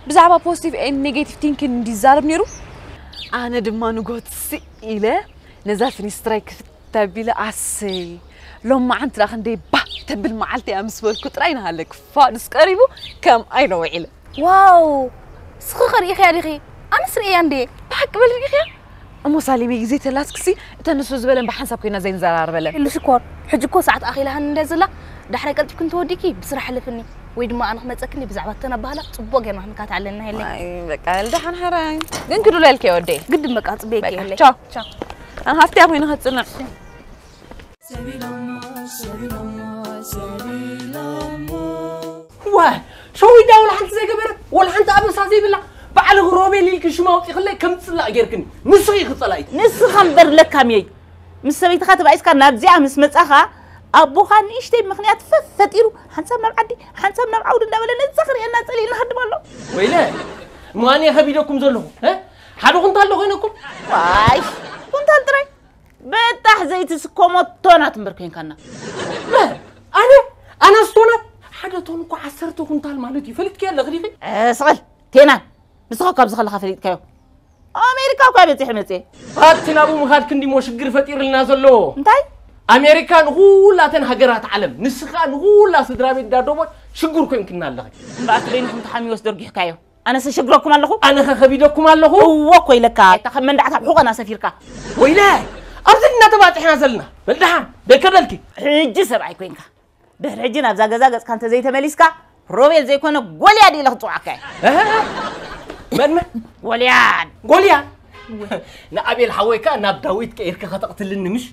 ብዛዕባ ፖዚቲቭ ኤንድ ኔጌቲቭ ቲንኪን እንዲዛረብ ነይሩ። ኣነ ድማ ንጎትሲ ኢለ ነዛ ፍኒስትራይ ክፍት ተቢለ ኣሰይ፣ ሎማዓንቲ ደኣ ክንደይ ባህ ተብል መዓልቲ እያ ምስ በልኩ ጥራይ ንሃለ ክፋዱስ ቀሪቡ ከም ኣይነ ውዒለ። ዋው፣ እስኺ ኸ ርኢኽያ ዲኺ? ኣነስ ርእያ እንዴ? ብሓቂ በል ርኢኽያ? እሞ ሳሌመይ ግዜ ተላስክሲ እተን ንሱ ዝበለን ብሓንሳብ ኮይና ዘይንዘራርበለን። ኢሉ ሽኮር፣ ሕጂ እኮ ሰዓት ኣኺላሃኒ እንደ ዘላ፣ ዳሕራይ ቀልጢፍክን ተወዲኪ ብስራሕ ሕለፍኒ፣ ወይ ድማ ኣነ ክመጸክኒ ብዛዕባ እተን ኣባህላ ጽቡቕ ጌርና ክንካትዓለን ኢና። የለይ። ኣይ፣ በቃ፣ ልደሓን ሓራይ። ግን ክድሎ ኢልኪ ወደይ። ግድን በቃ፣ ጽበየኪ። በቃ፣ የለይ። ቻው። ቻው። ኣነ ሃፍትያ ኮይነ ክጽንዕ። ዋ፣ ሸዊዳ ወላ ሓንቲ ዘይገበረት፣ ወላ ሓንቲ ኣበሳ ዘይብላ፣ ባዕልኺ ሮቤል ኢልኪ ሽም ኣውጺኽለይ ከም ጽላእ ጌርክኒ። ንስኺ ኢኺ ጸላኢት። ንስኻ እምበር ለካምየይ። ምስ ሰበይትኻ ተባኢስካ ናብዚኣ ምስ መጻኻ፣ ኣቦኻ ንእሽተይ ምኽንያት ፈፍ ፈጢሩ፣ ሓንሳብ ናብ ዓዲ፣ ሓንሳብ ናብ ዓውዲ እንዳበለ ነዛ ክርእየና ጸሊእና ክድም ኣሎ። ወይለ፣ እሞ ኣነ ከቢደኩም ዘለኹ፣ እ? ሓደ ኩንታል ዶ ኮይነኩም? ዋይ፣ ኩንታል ጥራይ። በጣሕ ዘይቲ ስኮሞቶናት እምበር ኮይንካና። መ፣ ኣነ፣ ኣነ ስቶናት? ሓደ ቶን እኮ ዓሰርተ ኩንታል ማለት እዩ። ፈሊጥኪ ኣለኺ ዲኺ? እ፣ ስቐል፣ ቴናን። ንስኻ እኳ ኣብዚ ከለኻ ፈሊጥካዮ። ኣሜሪካ እኳ በጺሐ መጽየ። ኣብቲ ናብኡ ምኻድ ክንዲ እሞ ሽግር ፈጢርልና ዘሎ። እንታይ? ኣሜሪካ ንኹላተን ሃገራት ዓለም፣ ንስኻ ንኹላ ስድራ ቤት ዳዶቦት ሽግር ኮይንክና ኣለኺ። እምበኣር በይንኹም ተሓሚዎስ ደርጊሕካዮ። ኣነስ እሽግረኩም ኣለኹ። ኣነ ኸ ከቢደኩም ኣለኹ። እወ እኮ ኢለካ። እታ ከም መንዳዕታ ብሑቐና ሰፊርካ። ወይለ፣ ኣብዚ ድና ተባጺሕና ዘለና። በል ደሓን፣ ደከ በልኪ። ሕጂ ሰብኣይ ኮይንካ። ድሕሪ ሕጂ ናብዛ ገዛ ገጽካ እንተ ዘይተመሊስካ፣ ሮቤል ዘይኮነ ጎልያድ ኢለ ክጽውዓካ እየ። እህ፣ መን መን? ጎልያድ። ጎልያድ? ንኣቤል ሓወይካ ናብ ዳዊት ቀይርካ ከተቕትልኒ ምሽ?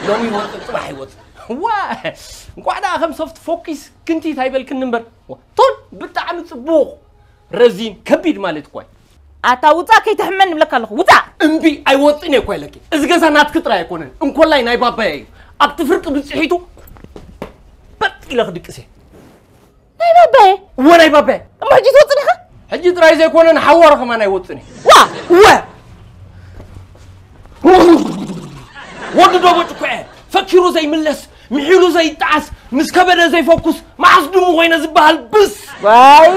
ሎሚ ይወጽእ፣ ጽባሕ ይወጽእ። ዋ፣ እንቋዕ ደኣ ከም ሶፍት ፎኪስ ክንቲት ኣይበልክኒ እምበር። ዋ፣ ቶን ብጣዕሚ ጽቡቕ። ረዚን ከቢድ ማለት እኮ እዩ። ኣታ ውጻእ ከይትሕመን ንብለካ ኣለኹ። ውጻእ። እምቢ ኣይወጽእን እየ እኮ ኢለኪ። እዚ ገዛ ናትኪ ጥራይ ኣይኮነን። እንኮላይ ናይ ባባየ እዩ። ኣብቲ ፍርቂ ብጽሒቱ በጥ ኢለ ክድቅስ እየ። ናይ ባባየ? እወ ናይ ባባየ። እሞ ሕጂ ትወጽእ ዲኻ? ሕጂ ጥራይ ዘይኮነ ንሓዋሩ ከማን ኣይወጽእን እየ። ዋ! እወ! ወዲ ዶቦ ጭኩዐ ፈኪሩ ዘይምለስ ምሒሉ ዘይጠዓስ ምስ ከበደ ዘይፈኩስ መዓስ ድሙ ኮይነ ዝበሃል ብስ። ዋይ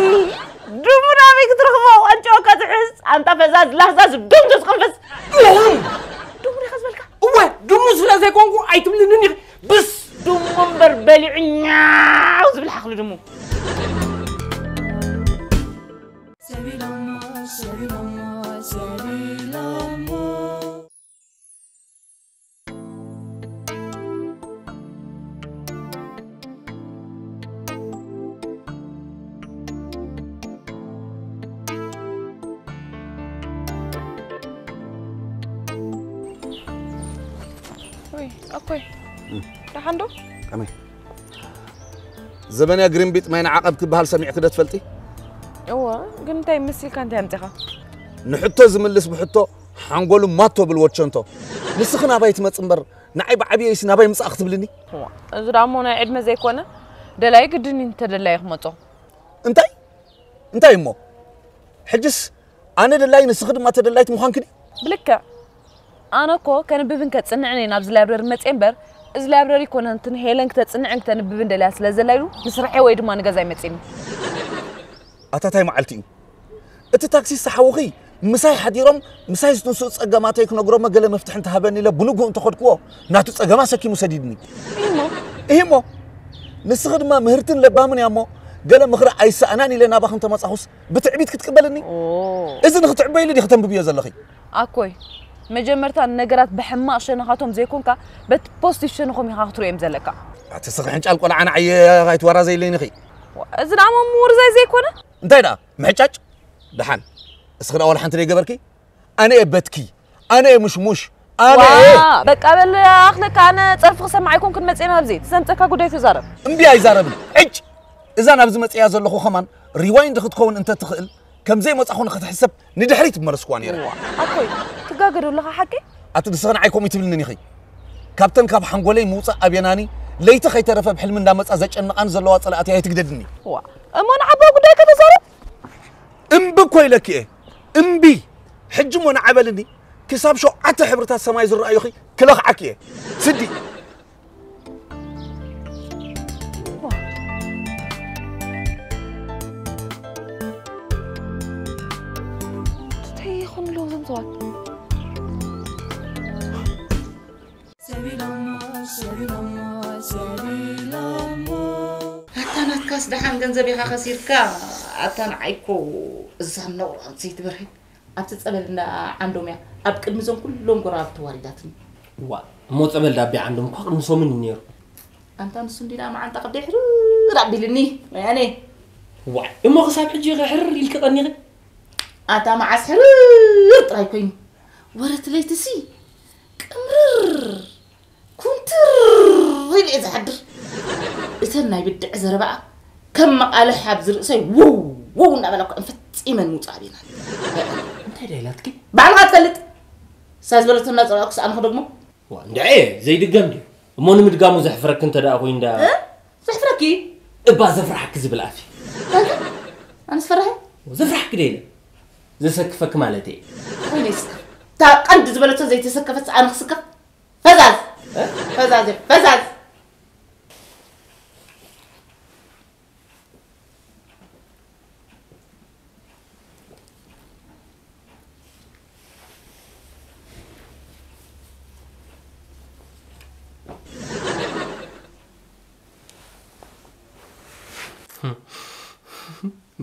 ድሙ ናበይ ክትረኽቦ? ኣንጭዋ ከትሕዝ ኣንታ ፈዛዝ ላህዛዝ ድም ትስቕንፍስ። ድሙ ድሙ ዲኻ ዝበልካ? እወ ድሙ ስለ ዘይኮንኩ ኣይትብልንን ኢኺ። ብስ ድሙ እምበር በሊዑኛው ዝብል ሓኽሊ ድሙ። ሰቢሎሞ ሰቢሎሞ ሰቢሎሞ። ወይ ኣኮይ፣ ደሓን ዶ? ከመይ? ዘበንያ ግሪንቢጥ ማይ ንዓቐብ ክበሃል ሰሚዕኪ ዶ ትፈልጢ? እወ፣ ግን እንታይ መሲልካ እንታይ ኣምጺኻ? ንሕቶ ዝምልስ ብሕቶ ሓንጎሉ ማቶ ብል ወቸንቶ። ንስኺ ናባይ ትመጽ እምበር ንዓይ ብዓብየይሲ ናባይ ምጻእ ክትብልኒ? እዋ፣ እዚ ደኣ እሞ ናይ ዕድመ ዘይኮነ ደላይ ግድን እዩ እንተደላየ ክመጾ። እንታይ? እንታይ እሞ? ሕጅስ ኣነ ደላይ ንስኺ ድማ ተደላይት ምዃንኪ ድዩ? ብልክዕ። ኣነ እኮ ከንብብን ከጽንዕን እየ ናብዚ ላይብረሪ መጽየ እምበር፣ እዚ ላይብረሪ ኣይኮነን እቲ ንሄለን ክተጽንዕን ክተንብብን ደልያ ስለ ዘላ ኢሉ ንስርሐይ ወይ ድማ ንገዛይ መጺኒ። ኣታ ታይ መዓልቲ እዩ? እቲ ታክሲስት ሓውኺ ምሳይ ሓዲሮም ምሳይ ዝትንስኡ ጸገማተይ ክነግሮሞ ገለ መፍትሒ እንተሃበኒ ኢለ ብንግሁ እንተኸድክዎ ናቱ ጸገም ኣሰኪሙ ሰዲድኒ። እሞ? እሂሞ። ንስኺ ድማ ምህርትን ለባምን እያ እሞ ገለ ምኽሪ ኣይሰኣናን ኢለ ናባኺ እንተመጻኹስ ብትዕቢት ክትቅበልኒ? እዚ ንኽትዕበይሉ ዲኺ ተንብብዮ ዘለኺ? ኣኮይ፣ መጀመርታ ንነገራት ብሕማቕ ሸነኻቶም ዘይኮንካ በቲ ፖስቲቭ ሸነኾም ኢኻ ክትርእዮም ዘለካ። ኣቲ ስኺ ሕንጫል ቆልዓ ንዓየ ኣይትወራዘይለይን ኢኺ። ዋ፣ እዚ ደኣ እሞ ምውርዛይ ዘይኮነ? እንታይ ደኣ ምሕጫጭ? ደሓን እስኺ ደኣ ዋላ ሓንቲ ደይገበርኪ? ኣነ እየ በትኪ፣ ኣነ እየ ሙሽሙሽ፣ ኣነ እየ። ዋ፣ በቃ በል ኣኽለካ፣ ኣነ ጸርፊ ክሰምዕ ኣይኮንኩን መጽኤ ናብዚ። ትሰምጸካ ጉዳይ ተዛረብ። እምቢ ኣይዛረብን። ዕጭ! እዛ ናብዚ መጽእያ ዘለኹ ከማን ሪዋይንድ ክትከውን እንተትኽእል ከም ዘይመጻኹ ንኽትሕሰብ ንድሕሪት ምመለስኩዋ ነይረ። ዋ፣ ኣኮይ፣ ትጋገ ዶ ኣለኻ ሓቂ? ኣቲ ንስኺ ንዓይ ከምኡ ኣይትብልንን ኢኺ። ካብተን ካብ ሓንጎለይ ምውጻእ ኣብየናኒ ለይቲ ከይተረፈ ብሕልሚ እንዳመጻ ዘጨንቓኒ ዘለዋ ጸላእቲ ኣይትግደድኒ። ዋ፣ እሞ ንዓባ ጉዳይ ከተዛረብ? እምቢ እኮ ኢለኪ እየ። እምቢ። ሕጂ እሞ ንዓ በልኒ። ክሳብ ሸውዓተ ሕብርታት ሰማይ ዝረኣዩኺ ክለኽዓኪ እየ። ስዲ። እንታይ ይኹን ኣለዉ እዞም ሰባት? ሰቢሎሞ ሰቢሎሞ ኣስ ደሓን ገንዘብ ኢኻ ከሲርካ። ኣታ ንዓይ እኮ እዛ ነውራም ዘይትበርህ ኣብቲ ጸበል እንዳ ዓንዶም እያ ኣብ ቅድሚ እዞም ኩሎም ጎረባብቲ ዋሪዳትኒ። ዋ እሞ ጸበል ዳቢ ዓንዶም እኳ ቅድሚ ሰሙን እዩ ነይሩ። ኣንታ ንሱ እንዲና መዓንጣ ከብደይ ሕርር ኣቢልኒ። ወያኔ ዋይ እሞ ክሳብ ሕጂ ኢኸ ሕርር ኢልኪ ቀኒኺ? ኣታ መዓስ ሕርር ጥራይ ኮይኑ ወረት ለይትሲ ቅምርር ኩንትር ኢለ እየ ዝሓድር። እተን ናይ ብድዕ ዘረባኣ ከም መቓልሕ ኣብ ዝርእሰይ ውው ውው እናበላ እኮ ፈጺመን ምውፃእ ኣቢና። እንታይ ዳ ኢላትኪ? ባዕልኻ ትፈልጥ። እሳ ዝበለቶ እናፀላእኩስ ኣነኸ ደግሞ ዋ እንድዐ ዘይድገም ድዩ እሞ ንምድጋሙ ዘሕፍረኪ እንተ ደኣ ኮይኑ ዳ እ? ዘሕፍረኪ እባ ዘፍርሓኪ ዝብል ኣፍ እዩ እንታይ ከ? ኣነስ ፈራሒ ዘፍርሓኪ ደ ኢለ ዘሰክፈኪ ማለት እየ ወይኔ ስከፍ እታ ቀንዲ ዝበለቶ ዘይተሰከፈት ኣነ ክስከፍ ፈዛዝ ፈዛዝ ፈዛዝ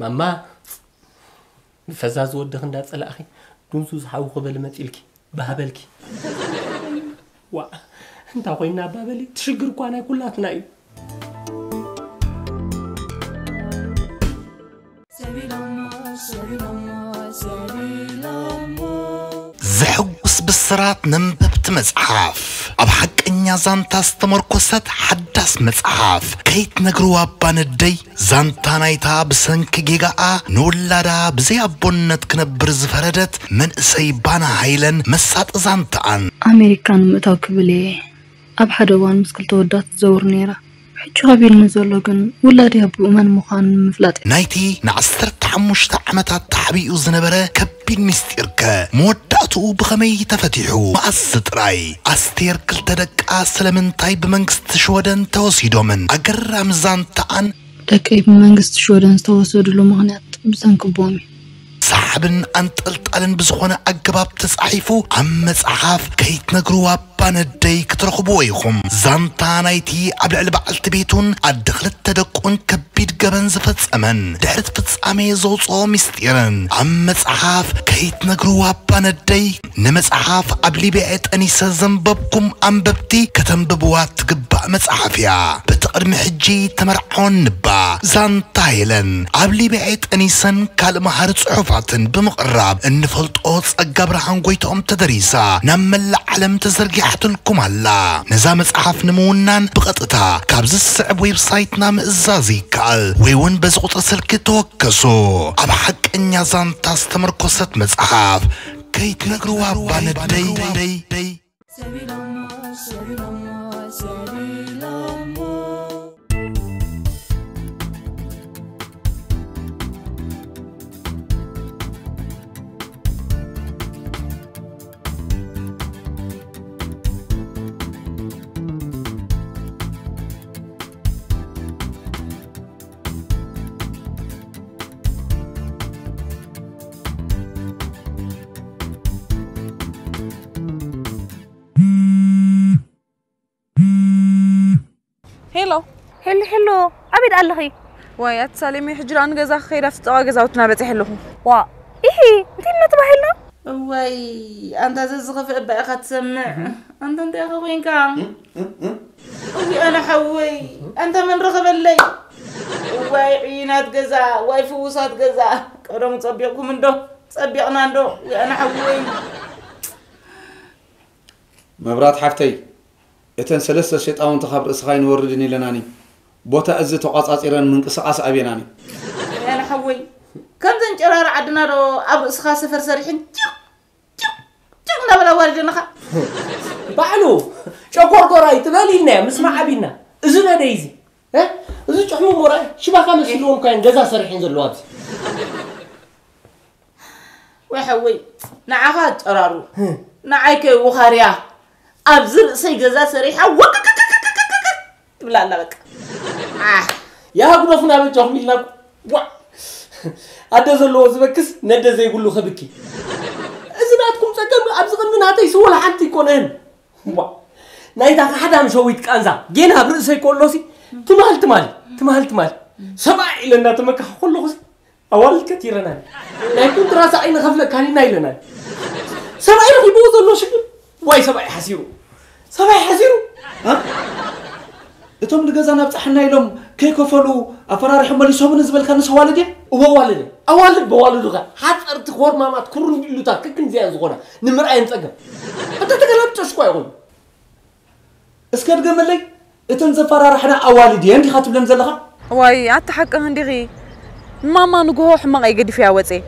ማማ ንፈዛዝ ወድኺ እንዳጸላእኺ ዱንዙዝ ሓውኺ በሊ መጺልኪ ባህ በልኪ። ዋ እንታ ኮይና ባበሊ ትሽግር እኳ ናይ ኩላትና እዩ። ዘሐጉስ ብስራት ነንበብቲ መጽሓፍ ኣብ ሓቀኛ ዛንታ ዝተመርኮሰት ሓዳስ መጽሓፍ ከይትነግርዋ እባ ነደይ ዛንታ ናይታ ብሰንኪ ጌጋኣ ንውላዳ ብዘይ ኣቦነት ክነብር ዝፈረደት መንእሰይ ባና ሃይለን መሳጢ ዛንታኣን። ኣሜሪካ ንምእታው ክብል እየ ኣብ ሓደ እዋን ምስ ክልተ ወዳት ትዘውር ነይራ። ሕጂ ካብ ኢድኒ ዘሎ ግን ውላደይ ኣቦኡ መን ምዃኑ ንምፍላጥ እየ። ናይቲ ንዓሰርተ ሓሙሽተ ዓመታት ተሓቢኡ ዝነበረ ከቢድ ምስጢርከ መወዳእትኡ ብኸመይ ተፈቲሑ? መኣስ ጥራይ? ኣስቴር ክልተ ደቃ ስለምንታይ ብመንግስቲ ሽወደን ተወሲዶምን? ኣገራሚ ዛንታኣን ደቀይ ብመንግስቲ ሽወደን ዝተወሰድሉ ምኽንያት ብሰንኪ ኣቦኦም እዩ። ሰሓብን ኣንጠልጣልን ብዝኾነ ኣገባብ ተጻሒፉ ኣብ መጽሓፍ ከይትነግርዋ እባ ነደይ ክትረኽብዎ ኢኹም። ዛንታ ናይቲ ኣብ ልዕሊ በዓልቲ ቤቱን ኣደ ክልተ ደቁን ከቢድ ገበን ዝፈጸመን ድሕሪ እቲ ፍጻሜ ዘውጽኦ ምስጢርን ኣብ መጽሓፍ ከይትነግርዋ እባ ነደይ ንመጽሓፍ ኣብ ሊብያ ጠኒሰ ዘንበብኩም ኣንበብቲ ከተንብብዋ ትግባእ መጽሓፍ እያ። በቲ ቅድሚ ሕጂ ተመርዓወን ንባ ዛንታ ሄለን ኣብ ሊብያ ጠኒሰን ካልእ መሃሪ ጽሑፋትን ብምቕራብ እንፈልጦ ጸጋ ብርሃን ጎይትኦም ተደሪሳ ናብ መላእ ዓለም ተዘርጊሓትልኩም ኣላ። ነዛ መጽሓፍ ንምውናን ብቐጥታ ካብዚ ዝስዕብ ዌብሳይትና ምእዛዝ ይከኣል ወይ እውን በዚ ቁጽሪ ስልኪ ተወከሱ። ኣብ ሓቀኛ ዛንታ ዝተመርኮሰት መጽሓፍ ከይትነግርዋ እባ ነደይ። ሄሎ ሄሎ ሄሎ፣ ኣበይ ደኣ ኣለኺ? ዋይ ኣቲ ሳሌመይ፣ ሕጂ ደኣ ንገዛ ክኸይድ ኣብቲ ጥቓ ገዛውትና በጺሐ ኣለኹ። ዋ ኢሂ፣ እንታይ ኢልና ተባሂልና? እዋይ ኣንታ ዘዝኸፍእ እባ ኢኻ ትሰምዕ። ኣንታ እንታይ ኢኻ ኮይንካ? እዊ ኣነ ሓወይ ኣንታ መን ረኸበለይ? እዋይ ዕዩናት ገዛ፣ ዋይ ፍውሳት ገዛ። ቀደሙ ጸቢቕኩም እንዶ ጸቢቕና እንዶ። እዊ ኣነ ሓወይ። መብራት ሓፍተይ፣ እተን ሰለስተ ሸጣውንቲ ካብ ርእስኻ ኣይንወርድን ኢለናኒ። ቦታ እዚ ተቋጻጺረን ምንቅስቓስ ኣብየናኒ። ያለ ሓወይ ከምዘን ጨራር ዓድና ዶ ኣብ ርእስኻ ሰፈር ሰሪሕን ጭቕ ጭቕ ጭቕ እንዳበላ ዋርደንኻ። ባዕሉ ጨቆርቆራይ ትበል ኢልና ምስማዕ ኣቢና። እዚ ነደይ እዚ እ? እዚ ጭሕሙ ሞራይ ሽባኻ መሲልዎም እኳ እየን ገዛ ሰሪሐን ዘለዋ ኣብዚ። ወይ ሓወይ ንዓኻ ጨራሩ ንዓይ ከ ውኻርያ ኣብዚ ርእሰይ ገዛ ሰሪሓ ወቅቅቅቅቅቅቅቅ ትብላ ኣላ በቃ። ኣህ ያህጉደፉና በጃኹም ኢልና እኮ። ዋ ኣደ ዘለዎ ዝበክስ ነደ ዘይብሉ ከብኪ። እዚ ናትኩም ጸገም ኣብዚ ቅድሚ ናተይ ስወላ ሓንቲ ኣይኮነን። ዋ ናይታ ካሕዳም ሸዊት ቃንዛ ጌና ኣብ ርእሰይ ከሎሲ ትማል ትማል ትማል ትማል ሰብኣይ ኢለ እንዳተመካኸ ከለኹ ኣዋልድ ከቲረናን ናይ ኮንትራስ ኣይንኸፍለካን ኢና ኢለናን። ሰብኣይ ረኺብዎ ዘሎ ሽግር ዋይ ሰብኣይ ሓሲሩ፣ ሰብኣይ ሓሲሩ። እቶም ንገዛ ናብፅሓና ኢሎም ከይከፈሉ ኣፈራሪሖም መሊሶምኒ ዝበልካ ንስ ኣዋልድ እየ። እወ ኣዋልድ እየ። ኣዋልድ በዋልዱኻ ሓፀርቲ ኮርማማት ኩሩንዲሉታት ክክንዚያን ዝኾና ንምርኣየን ፀገም። ኣታ ተገላብጦሽ እኳ ይኹን እስከ ድገመለይ፣ እተን ዘፈራርሕና ኣዋልድ እየን ዲኻ ትብለን ዘለኻ? ዋይ ኣታ ሓቅኽን ዲኺ? ንማማ ንግሆ ሕማቕ እየ ገዲፈያ ወፅየ።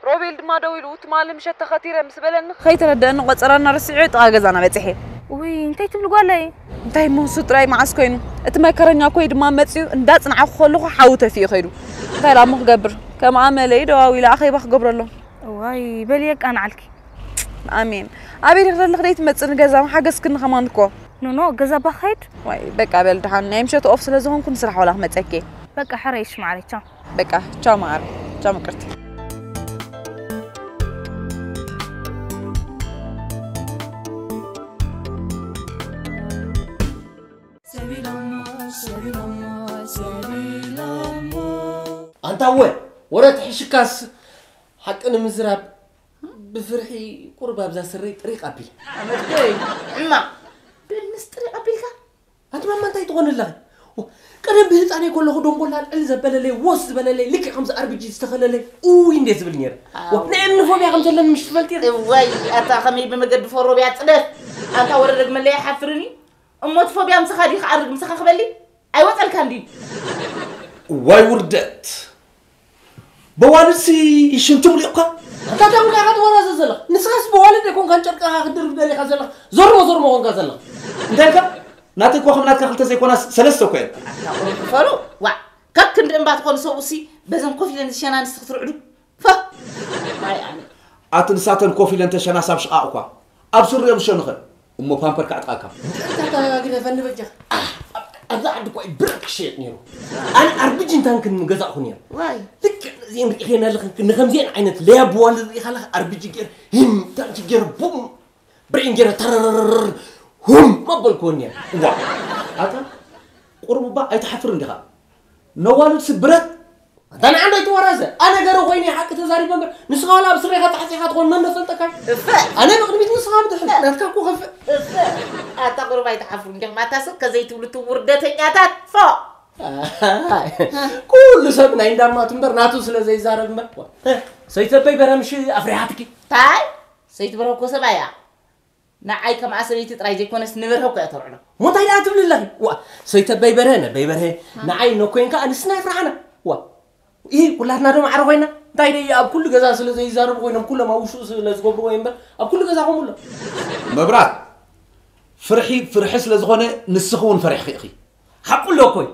ሮቤል ድማ ደዊሉ ትማሊ ምሸት ተኸቲረ ምስ በለኒ ከይተረደአኒ ቆፀራና ረሲዐ ጥቓ ገዛና በፂሐ። ውይ እንታይ ትብሊ ጓለይ? እንታይ እሞ ንሱ ጥራይ መዓስ ኮይኑ? እቲ መከረኛ ኮይ ድማ መፂኡ እንዳፅንዓኹ ከለኹ ሓዊ ተፊኡ ከይዱ። እንታይ ደኣ እሞ ክገብር? ከም ኣመለይ ደዋዊለ ኣኼባ ክገብረሎም። እዋይ በሊ የቃንዓልኪ። ኣሜን። ኣበይ ዲኺ ዘለኺ ደይትመጽኒ ገዛ ምሓገዝክኒ ከማን እኮ። ኖኖ ገዛ እባ ክኸይድ። ዋይ በቃ በል ደሓን ናይ ምሸት ኦፍ ስለ ዝኾንኩ ንስራሕ ዋላ ክመጸኪ እየ። በቃ ሕረይ እሺ ማዓረይ ቻው። በቃ ቻው ማዓረይ ቻው ምቅርቲ። ኣንታ እወ ወረ ትሕሽካስ ሓቂ ንምዝራብ ብፍርሒ ቁሩብ ኣብዛ ስረይ ጥሪቕ ኣቢለ። ኣመትከይ ሕማቕ በል ምስ ጥሪቕ ኣቢልካ ኣቲ ማማ እንታይ ትኾኒ ኣለኺ? ቀደም ብህፃነይ ከለኹ ደንጎላ ልዕል ዘበለለይ ወስ ዝበለለይ ልክዕ ከምዚ ኣርቢጂ ዝተኸለለይ ኡይ እንዴ ዝብል ነይረ። ናይ እምኒ ፎብያ ከም ዘለኒ ምሽ ትፈልጢ ኢኺ? እዋይ ኣታ ከመይ ብመገዲ ፎሮብያ ፅደፍ ኣንታ ወረ ደግመለይ ይሓፍርን እዩ። እሞ እቲ ፎብያ ምሳኻ ድዩ ክዓርግ ምሳኻ ክበሊ? ኣይወፀልካን ድዩ? እዋይ ውርደት! በዋልድሲ ሽንቲ ሙሊቕካ? ኣታ እንታይ ሙሊቕካ ትወራዘ ዘለኻ? ንስኻስ በዋልድ ኣይኮንካን ጨርቅኻ ክትድርብ ደሊኻ ዘለኻ ዘርሞ ዘርሞ ኮንካ ዘለኻ። እንታይ ኢልካ? ናተይ እኮ ከም ናትካ ክልተ ዘይኮናስ ሰለስተ እኮ እየን። ኣታ ቁሩብ ክፈሉ ዋእ! ካብ ክንዲ እምባ ትኾኑ ሰብኡሲ በዘን ኮፍ ኢለን ዝሸና ኣንስቲ ክትርዕዱ። ፋ! ዋይ ኣነ። ኣቲ ንሳተን ኮፍ ኢለን ተሸናስ ኣብ ሽቓቕ እኳ ኣብ ስሪኦም ዝሸኑኸን እሞ ፓምፐር ከዕጥቓካ። ኣታ ግደፈኒ በጃኻ። ኣብዛ ዓዲ እኳ እዩ ብር ክሽየጥ ነይሩ። ኣነ ኣርቢጅን ታንክን ምገዛእኹ ነይረ። ዋይ። ልክዕ ነዚአን ርኢኸየን ኣለኽን ንኸምዚአን ዓይነት ለያብ በዋልድ ርኢኻ ኣለኻ ኣርቢጂ ገይረ ሂም ታንኪ ገይረ ቡም ብሬን ገይረ ተረረረረር ሁም መበልክወን እየ። እዋ ኣታ ቁሩብ እባ ኣይትሓፍርን ዲኻ? ነዋልድሲ ብረት ኣታ ንዓ እንታይ ትወራዘ? ኣነ ገረ ኮይነ ሓቂ ተዛሪበ እምበር ንስኻ ዋላ ኣብ ስሬኻ ተዓፂኻ ትኾን መን ዶ ፈልጠካ? እፈ ኣነ ብቕድሚት ንስኻ ብድሕሪት ናትካ እኮ ከፍእ። እፈ ኣታ ቁሩብ ኣይትሓፍሩን ዲኹም ኣታ ስቕ ከዘይትብሉ እትም ውርደተኛታት ፎእ። ኣይ፣ ኩሉ ሰብ ናይ እንዳማቱ እምበር ናቱ ስለ ዘይዛረብ እምበር። ሰይተበይ በረምሽ ኣፍሪሓትኪ። ታይ ሰይትበርሀ እኮ ሰብኣያ ንዓይ ከምኣ ሰበይቲ ጥራይ ዘይኮነስ ንበርሀ እኮ እያ ተውዕሎ። ሞታይ ደኣ ትብሊ ኣለኺ? ዋ ሰይተበይ በርሀ ነበይ በርሀ ንዓይ እነኮይን ከኣ ንስና ይፍርሓና። ዋ ይህ ኩላትና ዶ ማዕረ ኮይና? እንታይ ደይ ኣብ ኩሉ ገዛ ስለ ዘይዛረቡ ኮይኖም ኩሎም ኣብ ውሽጡ ስለ ዝገብርዎ እየ እምበር ኣብ ኩሉ ገዛ ከምኡ ኣሎ። መብራት ፍርሒ ፍርሒ ስለ ዝኾነ ንስኺ እውን ፈሪሕኺ ኢኺ። ሓቁ ኣሎ እኮ እዩ።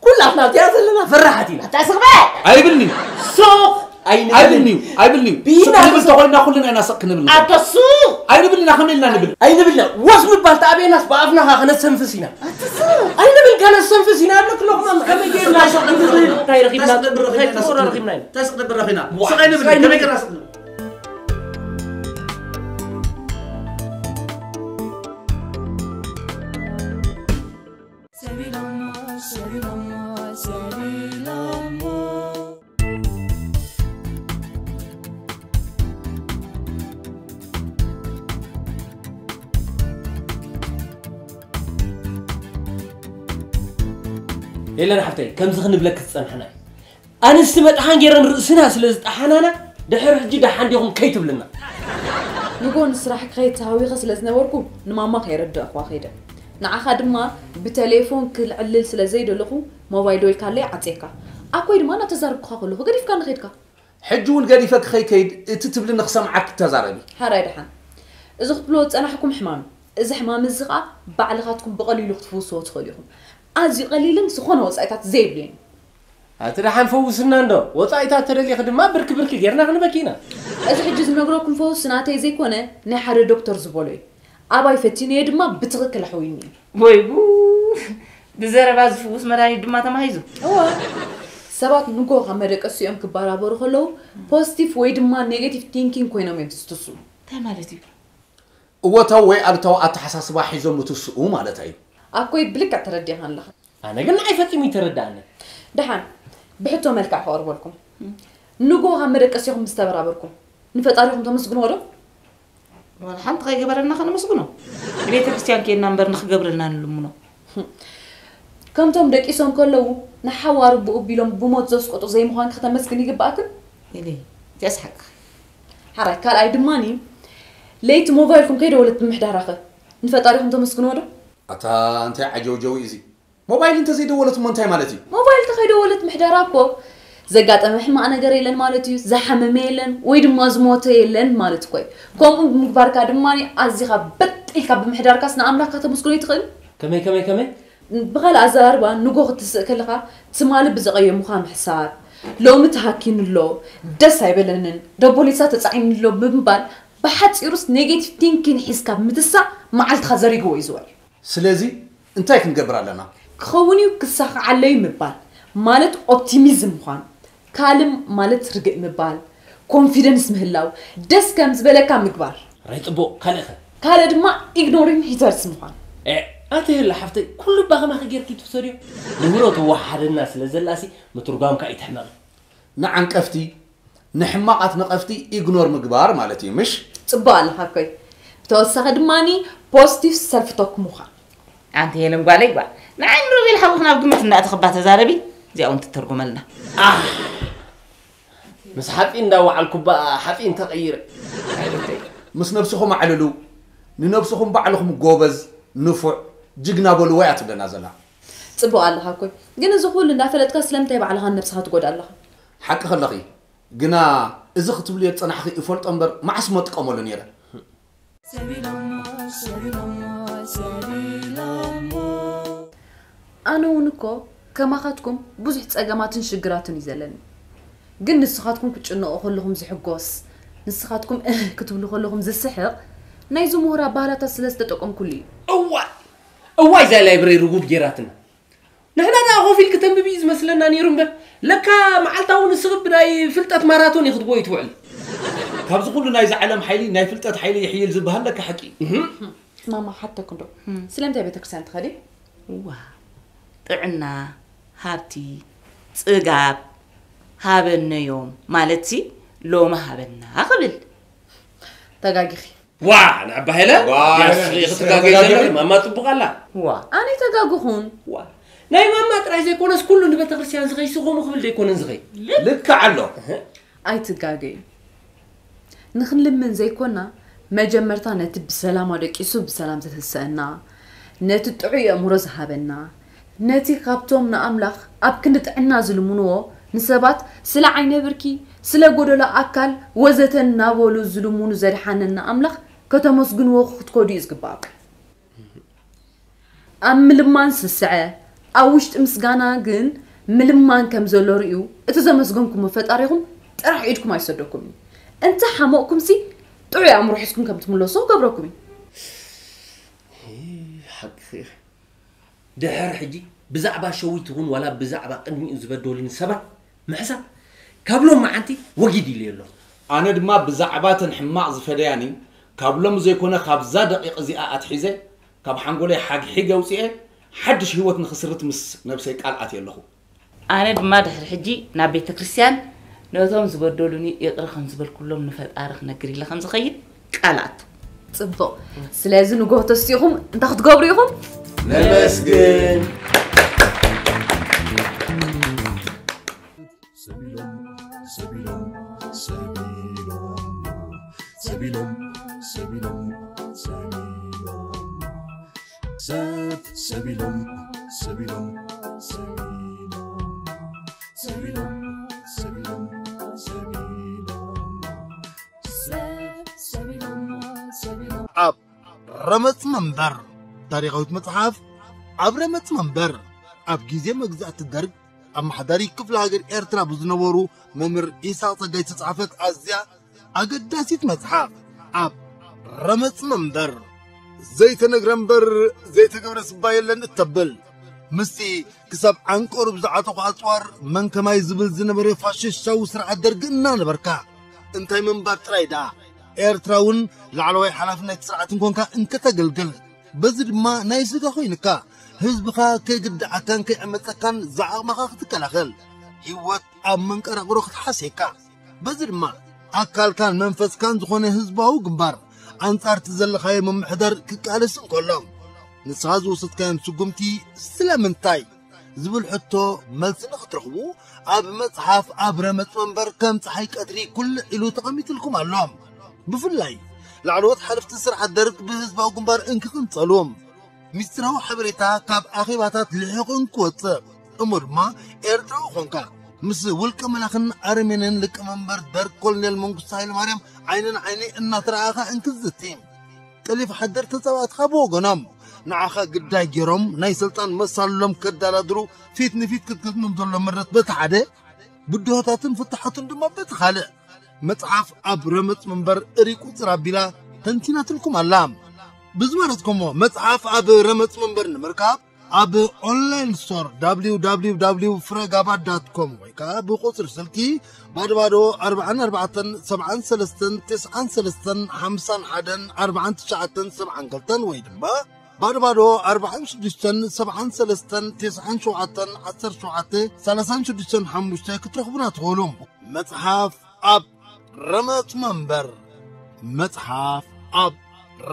ኩላትና ኣብዚኣ ዘለና ፈራሓት ኢና። ኣታ ስቕ በል! ኣይብልን'ዩ። ሱቕ ኣይንብልን። ኣይብልን'ዩ። ኣይብልን'ዩ። ቢና ስቕ ንብል ተኾይንና ኩልና ኢና ስቕ ክንብል ንኽእል። ኣታ ሱቕ! ኣይንብልን ኢና። ከመይ ኢልና ንብል? ኣይንብልን ኢና። ወስ ምባል ተኣብየናስ ብኣፍና ኸዓ ኸነስተንፍስ ኢና። ኣታ ሱቕ! ኣይንብል ከነስተንፍስ ኢና። ኣለክለኹም ከመይ ጌርና ስቕ ክንብል እንታይ ረኺብና? እንታይ ስቕ ክንብል ረኺብና ኢና? እንታይ ስቕ ክንብል ረኺብና? ስቕ ኣይንብልን። ከመይ ጌርና ስቕ ክንብል? ሄለን ሓፍተይ ከምዚ ክንብለኪ ዝጸናሕና እዩ። ኣንስቲ መጥሓን ገይረን ርእስና ስለ ዝጠሓናና ድሕሪ ሕጂ ደሓን ዲኹም ከይትብልና። ንጎ ንስራሕ ክኸይድ ተሃዊኸ ስለ ዝነበርኩ ንማማ ከየረዳእኽዋ ከይደ። ንዓኻ ድማ ብተሌፎን ክልዕልል ስለ ዘይደለኹ ሞባይል ደዊልካለይ ዓጽየካ። ኣኮይ ድማ እናተዛረብኩኻ ከለኹ ገዲፍካኒ ኸይድካ። ሕጂ እውን ገዲፈኪ ከይከይድ እቲ ትብልኒ ክሰምዓኪ ተዛረቢ። ሕራይ ደሓን። እዚ ክትብልዎ ዝጸናሕኩም ሕማም እዩ። እዚ ሕማም እዚ ኸኣ ባዕልኻትኩም ብቐሊሉ ክትፍውስዎ ትኽእሉ ኢኹም። ኣዝዩ ቀሊልን ዝኾነ ወጻኢታት ዘይብሉን እዩ። ኣቲ ደሓን ፈውስና እንዶ፣ ወጻኢታት ተደሊኺ ድማ ብርኪ ብርኪ ጌርና ክንበኪ ኢና። እዚ ሕጂ ዝነግረኩም ፈውሲ ናተይ ዘይኮነ ናይ ሓደ ዶክተር ዝበሎ እዩ። ኣባይ ፈቲነዮ ድማ ብትኽክል ኣሕዊኒ እዩ። ወይ ጉድ! ብዘረባ ዝፍውስ መድሃኒት ድማ ተማሂዙ። እወ። ሰባት ንጎ ካብ መደቀሲኦም ክበራበሩ ከለዉ ፖዚቲቭ ወይ ድማ ኔጌቲቭ ቲንኪንግ ኮይኖም እዮም ዝትስኡ። እንታይ ማለት እዩ? እወታዊ ወይ ኣሉታዊ ኣተሓሳስባ ሒዞም ንትስኡ ማለት እዩ። ኣኮይ ብልክዕ ተረዲእኻ ኣለኻ። ኣነ ግን ንዓይ ፈጺሙ ኣይተረድኣንን። ደሓን ብሕቶ መልክዕ ከቕርበልኩም። ንጎ ካብ መደቀሲኹም ምስ ተበራበርኩም ንፈጣሪኹም ተመስግንዎ ዶ? ዋላ ሓንቲ ከይገበረልና ከነመስግኖ? ንቤተ ክርስቲያን ኬድና እምበር ንኽገብረልና ንልምኖ። ከምቶም ደቂሶም ከለዉ ንሓዋሩ ብኡ ቢሎም ብሞት ዘስቆጡ ዘይምዃን ከተመስግን ይግባእክን። ኢሊ እዚኣስ ሓቂ። ሓራይ ካልኣይ ድማኒ ለይቲ ሞባይልኩም ከይደወለት ብምሕዳራኸ ንፈጣሪኹም ተመስግንዎ ዶ? ኣታ እንታይ ዓጀውጀው እዚ? ሞባይል እንተዘይደወለት እሞ እንታይ ማለት እዩ? ሞባይል ተኸይደወለት ምሕዳራ እኮ ዘጋጠመ ሕማቕ ነገር የለን ማለት እዩ። ዝሓመመ የለን ወይ ድማ ዝሞተ የለን ማለት እኮ እዩ። ከምኡ ብምግባርካ ድማ ኣዚኻ በጥ ኢልካ ብምሕዳርካስ ንኣምላኽካ ተመስግኖ ይትኽእል። ከመይ ከመይ ከመይ? ብኻልእ ኣዘራርባ ንጎ ክትስእ ከለኻ ትማሊ ብዘቐየሙኻ ምሕሳብ፣ ሎሚ ተሃኪኑ ኣሎ፣ ደስ ኣይበለንን፣ ደቦሊሳ ተጻዒኑ ኣሎ ብምባል ብሓጺሩስ ኔጌቲቭ ቲንኪን ሒዝካ ብምትሳእ መዓልትኻ ዘሪግዎ እዩ ዝበል። ስለዚ እንታይ ክንገብር ኣለና? ክኸውን እዩ ክሳኻዓለዩ ምባል ማለት ኦፕቲሚዝም ምዃን፣ ካልም ማለት ርግእ ምባል፣ ኮንፊደንስ ምህላው፣ ደስ ከም ዝበለካ ምግባር። ራይ ጽቡቕ ካልእኸ? ካልእ ድማ ኢግኖሪንግ ሂተርስ ምዃን። ኤ ኣቲ ህላ ሓፍተይ ኩሉ ባኸማኺ ጌርኪ ትውሰድዮ። ንብሮ ትወሓደና ስለ ዘላሲ ምትርጓምካ ይትሕመቕ። ንዓንቀፍቲ ንሕማቓት ነቐፍቲ ኢግኖር ምግባር ማለት እዩ ምሽ? ጽቡቕ ኣለኻ ኮይ። ብተወሳኺ ድማኒ ፖዚቲቭ ሰልፍ ቶክ ምዃን። ኣንቲ ሄለን ጓለይ ጓ ንዓይ ንሮቤል ሓውኽን ኣብ ግምት እንዳእተኽባ ተዛረቢ። እዚኣ እውን ትተርጉመልና። ምስ ሓፂን እንዳወዓልኩባ ሓፂን ተቐይረ። ምስ ነብስኹም ኣዕልሉ፣ ንነብስኹም ባዕልኹም ጎበዝ፣ ንፉዕ፣ ጅግና በልዋ እያ ትብለና ዘላ። ጽቡቕ ኣለኻ እኮ። ግን እዚ ኩሉ እንዳፈለጥካ ስለምንታይ ባዕልኻ ንነብስኻ ትጎድእ ኣለኻ? ሓቂ ከለኺ። ግና እዚ ክትብልዮ ዝጸናሕኺ እፈልጦ እምበር መዓስ እሞ እጥቀመሉ ነይረ። ኣነ እውን እኮ ከማኻትኩም ብዙሕ ጸገማትን ሽግራትን እዩ ዘለኒ። ግን ንስኻትኩም ክትጭነቑ ከለኹም ዝሕጎስ፣ ንስኻትኩም እህ ክትብሉ ከለኹም ዝስሕቕ ናይዚ ምሁር ኣባህላታት ስለ ዝተጠቀምኩሉ እዩ። እዋይ እዋይ እዛ ላይብረሪ ርጉድ ጌራትና። ንሕና ደኣ ኮፍ ኢልኪ ተንብቢ እዩ ዝመስለና ነይሩ እምበር ለካ መዓልታዊ ንስኺ ብናይ ፍልጠት ማራቶን ኢኺ ክትጎዪ ትውዕሊ። ካብዚ ኩሉ ናይዚ ዓለም ሓይሊ ናይ ፍልጠት ሓይሊ ይሕይል ዝበሃል ለካ ሓቂ እዩ። እህም። ማማ ሓተኩ ዶ ስለምንታይ ቤተክርስትያን ትኸዲ? እዋ ጥዕና፣ ሃብቲ፣ ጽጋብ ሃበነዮም ማለትሲ ሎሚ ሃበና ክብል። ተጋጊኺ። ዋ ንዕባ ሄለ ክትጋገይ ዘለኺ ማማ ጽቡቕ ኣላ። ዋ ኣነ ተጋግኹን። ዋ ናይ ማማ ጥራይ ዘይኮነስ ኩሉ ንቤተ ክርስቲያን ዝኸይሲ ከምኡ ክብል ዘይኮነን ዝኸይ። ልክዕ ኣሎ። ኣይትጋገዩ። ንኽንልምን ዘይኮና መጀመርታ ነቲ ብሰላም ኣደቂሱ ብሰላም ዘተሰአና ነቲ ጥዑይ ኣእምሮ ዝሃበና ነቲ ካብቶም ንኣምላኽ ኣብ ክንዲ ጥዕና ዝልምንዎ ንሰባት ስለ ዓይነ ብርኪ ስለ ጎደሎ ኣካል ወዘተ እናበሉ ዝልምኑ ዘድሓነና ኣምላኽ ከተመስግንዎ ክትከዱ እዩ ዝግባኣኩም። ኣብ ምልማን ስስዐ ኣብ ውሽጢ ምስጋና ግን ምልማን ከም ዘሎ ርእዩ እቲ ዘመስገንኩሞ ፈጣሪኹም ጥራሕ ኢድኩም ኣይሰደኩም እዩ። እንተ ሓሞቕኩም ሲ ጥዑይ ኣእምሮ ሒዝኩም ከም ትምለሱ ክገብረኩም እዩ። ሓቅኺ ኢኺ። ድሕር ሕጂ ብዛዕባ ሸዊት ይኹን ዋላ ብዛዕባ ቅድሚኡ ዝበደሉኒ ሰባት ምሕሳብ ካብ ሎም መዓንቲ ወጊድ ኢለ ኣለኹ። ኣነ ድማ ብዛዕባ እተን ሕማቕ ዝፈደያኒ ካብ ሎም ዘይኮነ ካብዛ ደቒቕ እዚኣ ኣትሒዘ ካብ ሓንጎለይ ሓግሒገ ኣውጺኤ ሓድሽ ህይወት ንኽስርት ምስ ነብሰይ ቃል ኣትየ ኣለኹ። ኣነ ድማ ድሕሪ ሕጂ ናብ ቤተ ክርስቲያን ነቶም ዝበደሉኒ ይቕረ ከም ዝበልኩሎም ንፈጣሪ ክነግር ኢለ ከም ዝኸይድ ቃል ኣቱ። ጽቡቕ። ስለዚ ንጎሆ ተሲእኹም እንታይ ክትገብሩ ኢኹም? ነመስግን። ሰቢሎም ሰቢሎም ሰቢሎም ሰቢሎም ሰቢሎም ሰቢሎም ሰብ ሰቢሎም ሰቢሎም ሰቢሎም ሰቢሎም ሰቢሎም ሰቢሎም ሰብ ሰቢሎም ሰቢሎም ኣብ ረመጽ መንበር ታሪኻዊት መጽሓፍ ኣብ ረመጽ መንበር ኣብ ግዜ መግዛእቲ ደርግ ኣመሓዳሪ ክፍለ ሃገር ኤርትራ ብዝነበሩ መምህር ኢሳቕ ጸጋይ ዝተጻሕፈት ኣዝያ ኣገዳሲት መጽሓፍ ኣብ ረመጽ መንበር ዘይተነግረ እምበር ዘይተገብረ ስባ የለን እተብል ምስቲ ክሳብ ዓንቀሩ ብዝዓጠቑ ኣጽዋር መን ከማይ ዝብል ዝነበረ ፋሽስታዊ ስርዓት ደርጊ እናነበርካ እንታይ ምንባር ጥራይ ደኣ ኤርትራ እውን ላዕለዋይ ሓላፍነት ስርዓት እንኮንካ እንከተገልግል በዚ ድማ ናይ ስጋ ኮይንካ ህዝብኻ ከይግድዓካን ከይዕመፀካን ዝዓቕምኻ ክትከላኸል ህይወት ኣብ መንቀራቕሮ ክትሓስየካ። በዚ ድማ ኣካልካን መንፈስካን ዝኾነ ህዝባዊ ግንባር ኣንጻርቲ ዘለኻዮ ምምሕዳር ክቃለስ እንከሎ፣ ንስኻ ዝወሰድካዮም ስጉምቲ ስለምንታይ ዝብል ሕቶ መልሲ ንክትረኽቡ ኣብ መጽሓፍ ኣብ ረመጽ መንበር ከም ጸሓይ ቀትሪ ኩልዕ ኢሉ ተቐሚጥልኩም ኣሎ። ብፍላይ ላዕለዎት ሓለፍቲ ስርዓት ደርግ ብህዝባዊ ግንባር እንክቕንጸሉ፣ ሚስጥራዊ ሓበሬታ ካብ ኣኼባታት ልሒቑ እንክወጽእ፣ እሞ ድማ ኤርትራዊ ኾንካ ምስ ውልቀ መላኽን ኣረሜንን ሊቀመንበር ደርግ ኮሎኔል መንግስቱ ሃይለማርያም ዓይኒ ንዓይኒ እናተረኣኻ እንክዝቲ፣ ጠሊፍ ሓደር ተጻባእትኻ ብወገኖም ንዓኻ ግዳይ ገይሮም ናይ ስልጣን መሳልሎም ከዳላድሩ ፊት ንፊት ክትገጥሞም ዘሎ ምረት በቲ ሓደ፣ ብድሆታትን ፍታሓቱን ድማ በቲ ካልእ፣ መጽሓፍ ኣብ ረመጽ መንበር እሪ ቁጽር ኣቢላ ተንቲናትልኩም ኣላ። ብዝመረጽኩሞ መጽሓፍ ኣብ ረመጽ መንበር ንምርካብ ኣብ ኦንላይን ስቶር www ፍረጋባ ዳት ኮም ወይ ከዓ ብቁጽሪ ስልኪ ባዶ ባዶ ኣርባዓን ኣርባዕተን ሰብዓን ሰለስተን ትስዓን ሰለስተን ሓምሳን ሓደን ኣርባዓን ትሽዓተን ሰብዓን ክልተን ወይ ድማ ባዶ ባዶ ኣርባዓን ሽዱሽተን ሰብዓን ሰለስተን ትስዓን ሸውዓተን ዓሰርተ ሸውዓተ ሰላሳን ሽዱሽተን ሓሙሽተ ክትረኽቡና ትኽእሉ። መጽሓፍ ኣብ ረመጽ መንበር። መጽሓፍ ኣብ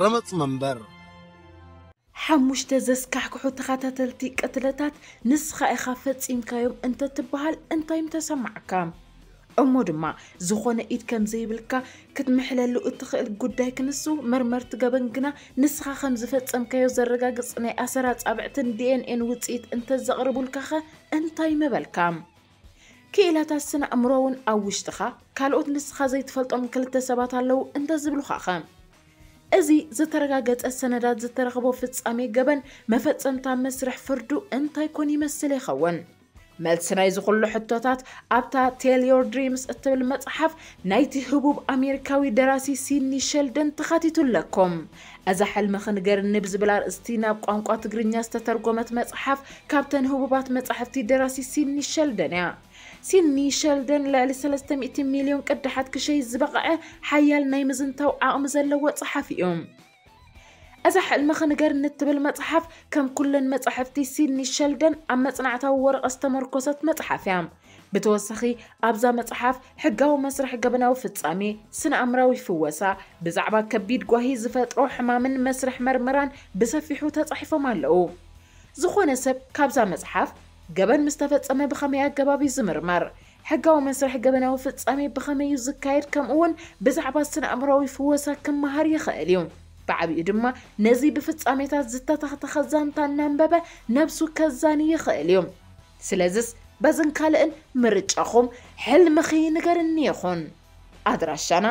ረመጽ መንበር። ሓሙሽተ ዘስካሕክሑ ተኸታተልቲ ቅትለታት ንስኻ ኢኻ ፈጺምካዮም እንተትበሃል እንታይ ምተሰማዕካ? እሞ ድማ ዝኾነ ኢድ ከም ዘይብልካ ክትምሕለሉ እትኽእል ጉዳይ ክንሱ፣ መርመርቲ ገበን ግና ንስኻ ከም ዝፈጸምካዮ ዘረጋግጽ ናይ ኣሰር ኣጻብዕትን ዲ ኤን ኤን ውጽኢት እንተዘቕርቡልካኸ እንታይ ምበልካ? ክኢላታት ስነ ኣእምሮ እውን ኣብ ውሽጥኻ ካልኦት ንስኻ ዘይትፈልጦም ክልተ ሰባት ኣለዉ እንተዝብሉኻኸ? እዚ ዝተረጋገጸ ሰነዳት ዝተረኽቦ ፍጻሜ ገበን መፈጸምታ መስርሕ ፍርዱ እንታይ ኮን ይመስል ይኸውን? መልሲ ናይዚ ኩሉ ሕቶታት ኣብታ Tell Your Dreams እትብል መጽሓፍ ናይቲ ህቡብ ኣሜሪካዊ ደራሲ ሲድኒ ሸልደን ተኻቲቱ ኣለኩም። እዛ ሕልምኺ ንገርኒ ብዝብል ኣርእስቲ ናብ ቋንቋ ትግርኛ ዝተተርጎመት መጽሓፍ ካብተን ህቡባት መጻሕፍቲ ደራሲ ሲድኒ ሸልደን እያ። ሲድኒ ሸልደን ልዕሊ ሰለስተ ሚእቲ ሚልዮን ቅዳሓት ክሸይጥ ዝበቕዐ ሓያል ናይ ምዝንታው ዓቕሚ ዘለዎ ጸሓፊ እዩ። እዛ ሕልምኺ ንገርኒ እትብል መጽሓፍ ከም ኩለን መጻሕፍቲ ሲድኒ ሸልደን ኣብ መጽናዕታዊ ወረቐት ዝተመርኮሰት መጽሓፍ እያ። ብተወሳኺ ኣብዛ መጽሓፍ ሕጋዊ መስርሕ ገበናዊ ፍጻሜ፣ ስነ ኣእምራዊ ፍወሳ፣ ብዛዕባ ከቢድ ጓሂ ዝፈጥሮ ሕማምን መስርሕ መርመራን ብሰፊሑ ተጻሒፎም ኣለዉ። ዝኾነ ሰብ ካብዛ መጽሓፍ ገበን ምስ ተፈጸመ ብኸመይ ኣገባብ እዩ ዝምርመር? ሕጋዊ መስርሕ ገበናዊ ፍጻሜ ብኸመይ እዩ ዝካየድ? ከምኡ እውን ብዛዕባ ስነ ኣእምራዊ ፍወሳ ክመሃር ይኽእል እዩ። ብዓቢኡ ድማ ነዚ ብፍጻሜታት ዝተተኽተኸ ዛንታ እናንበበ ነብሱ ከዛኒ ይኽእል እዩ። ስለዝስ በዝን ካልእን ምርጫኹም ሕልምኺ ንገርኒ ይኹን። ኣድራሻና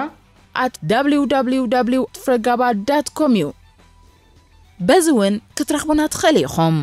at www ፍረጋባ ዳት ኮም እዩ። በዚ እውን ክትረኽቡና ትኽእል ኢኹም።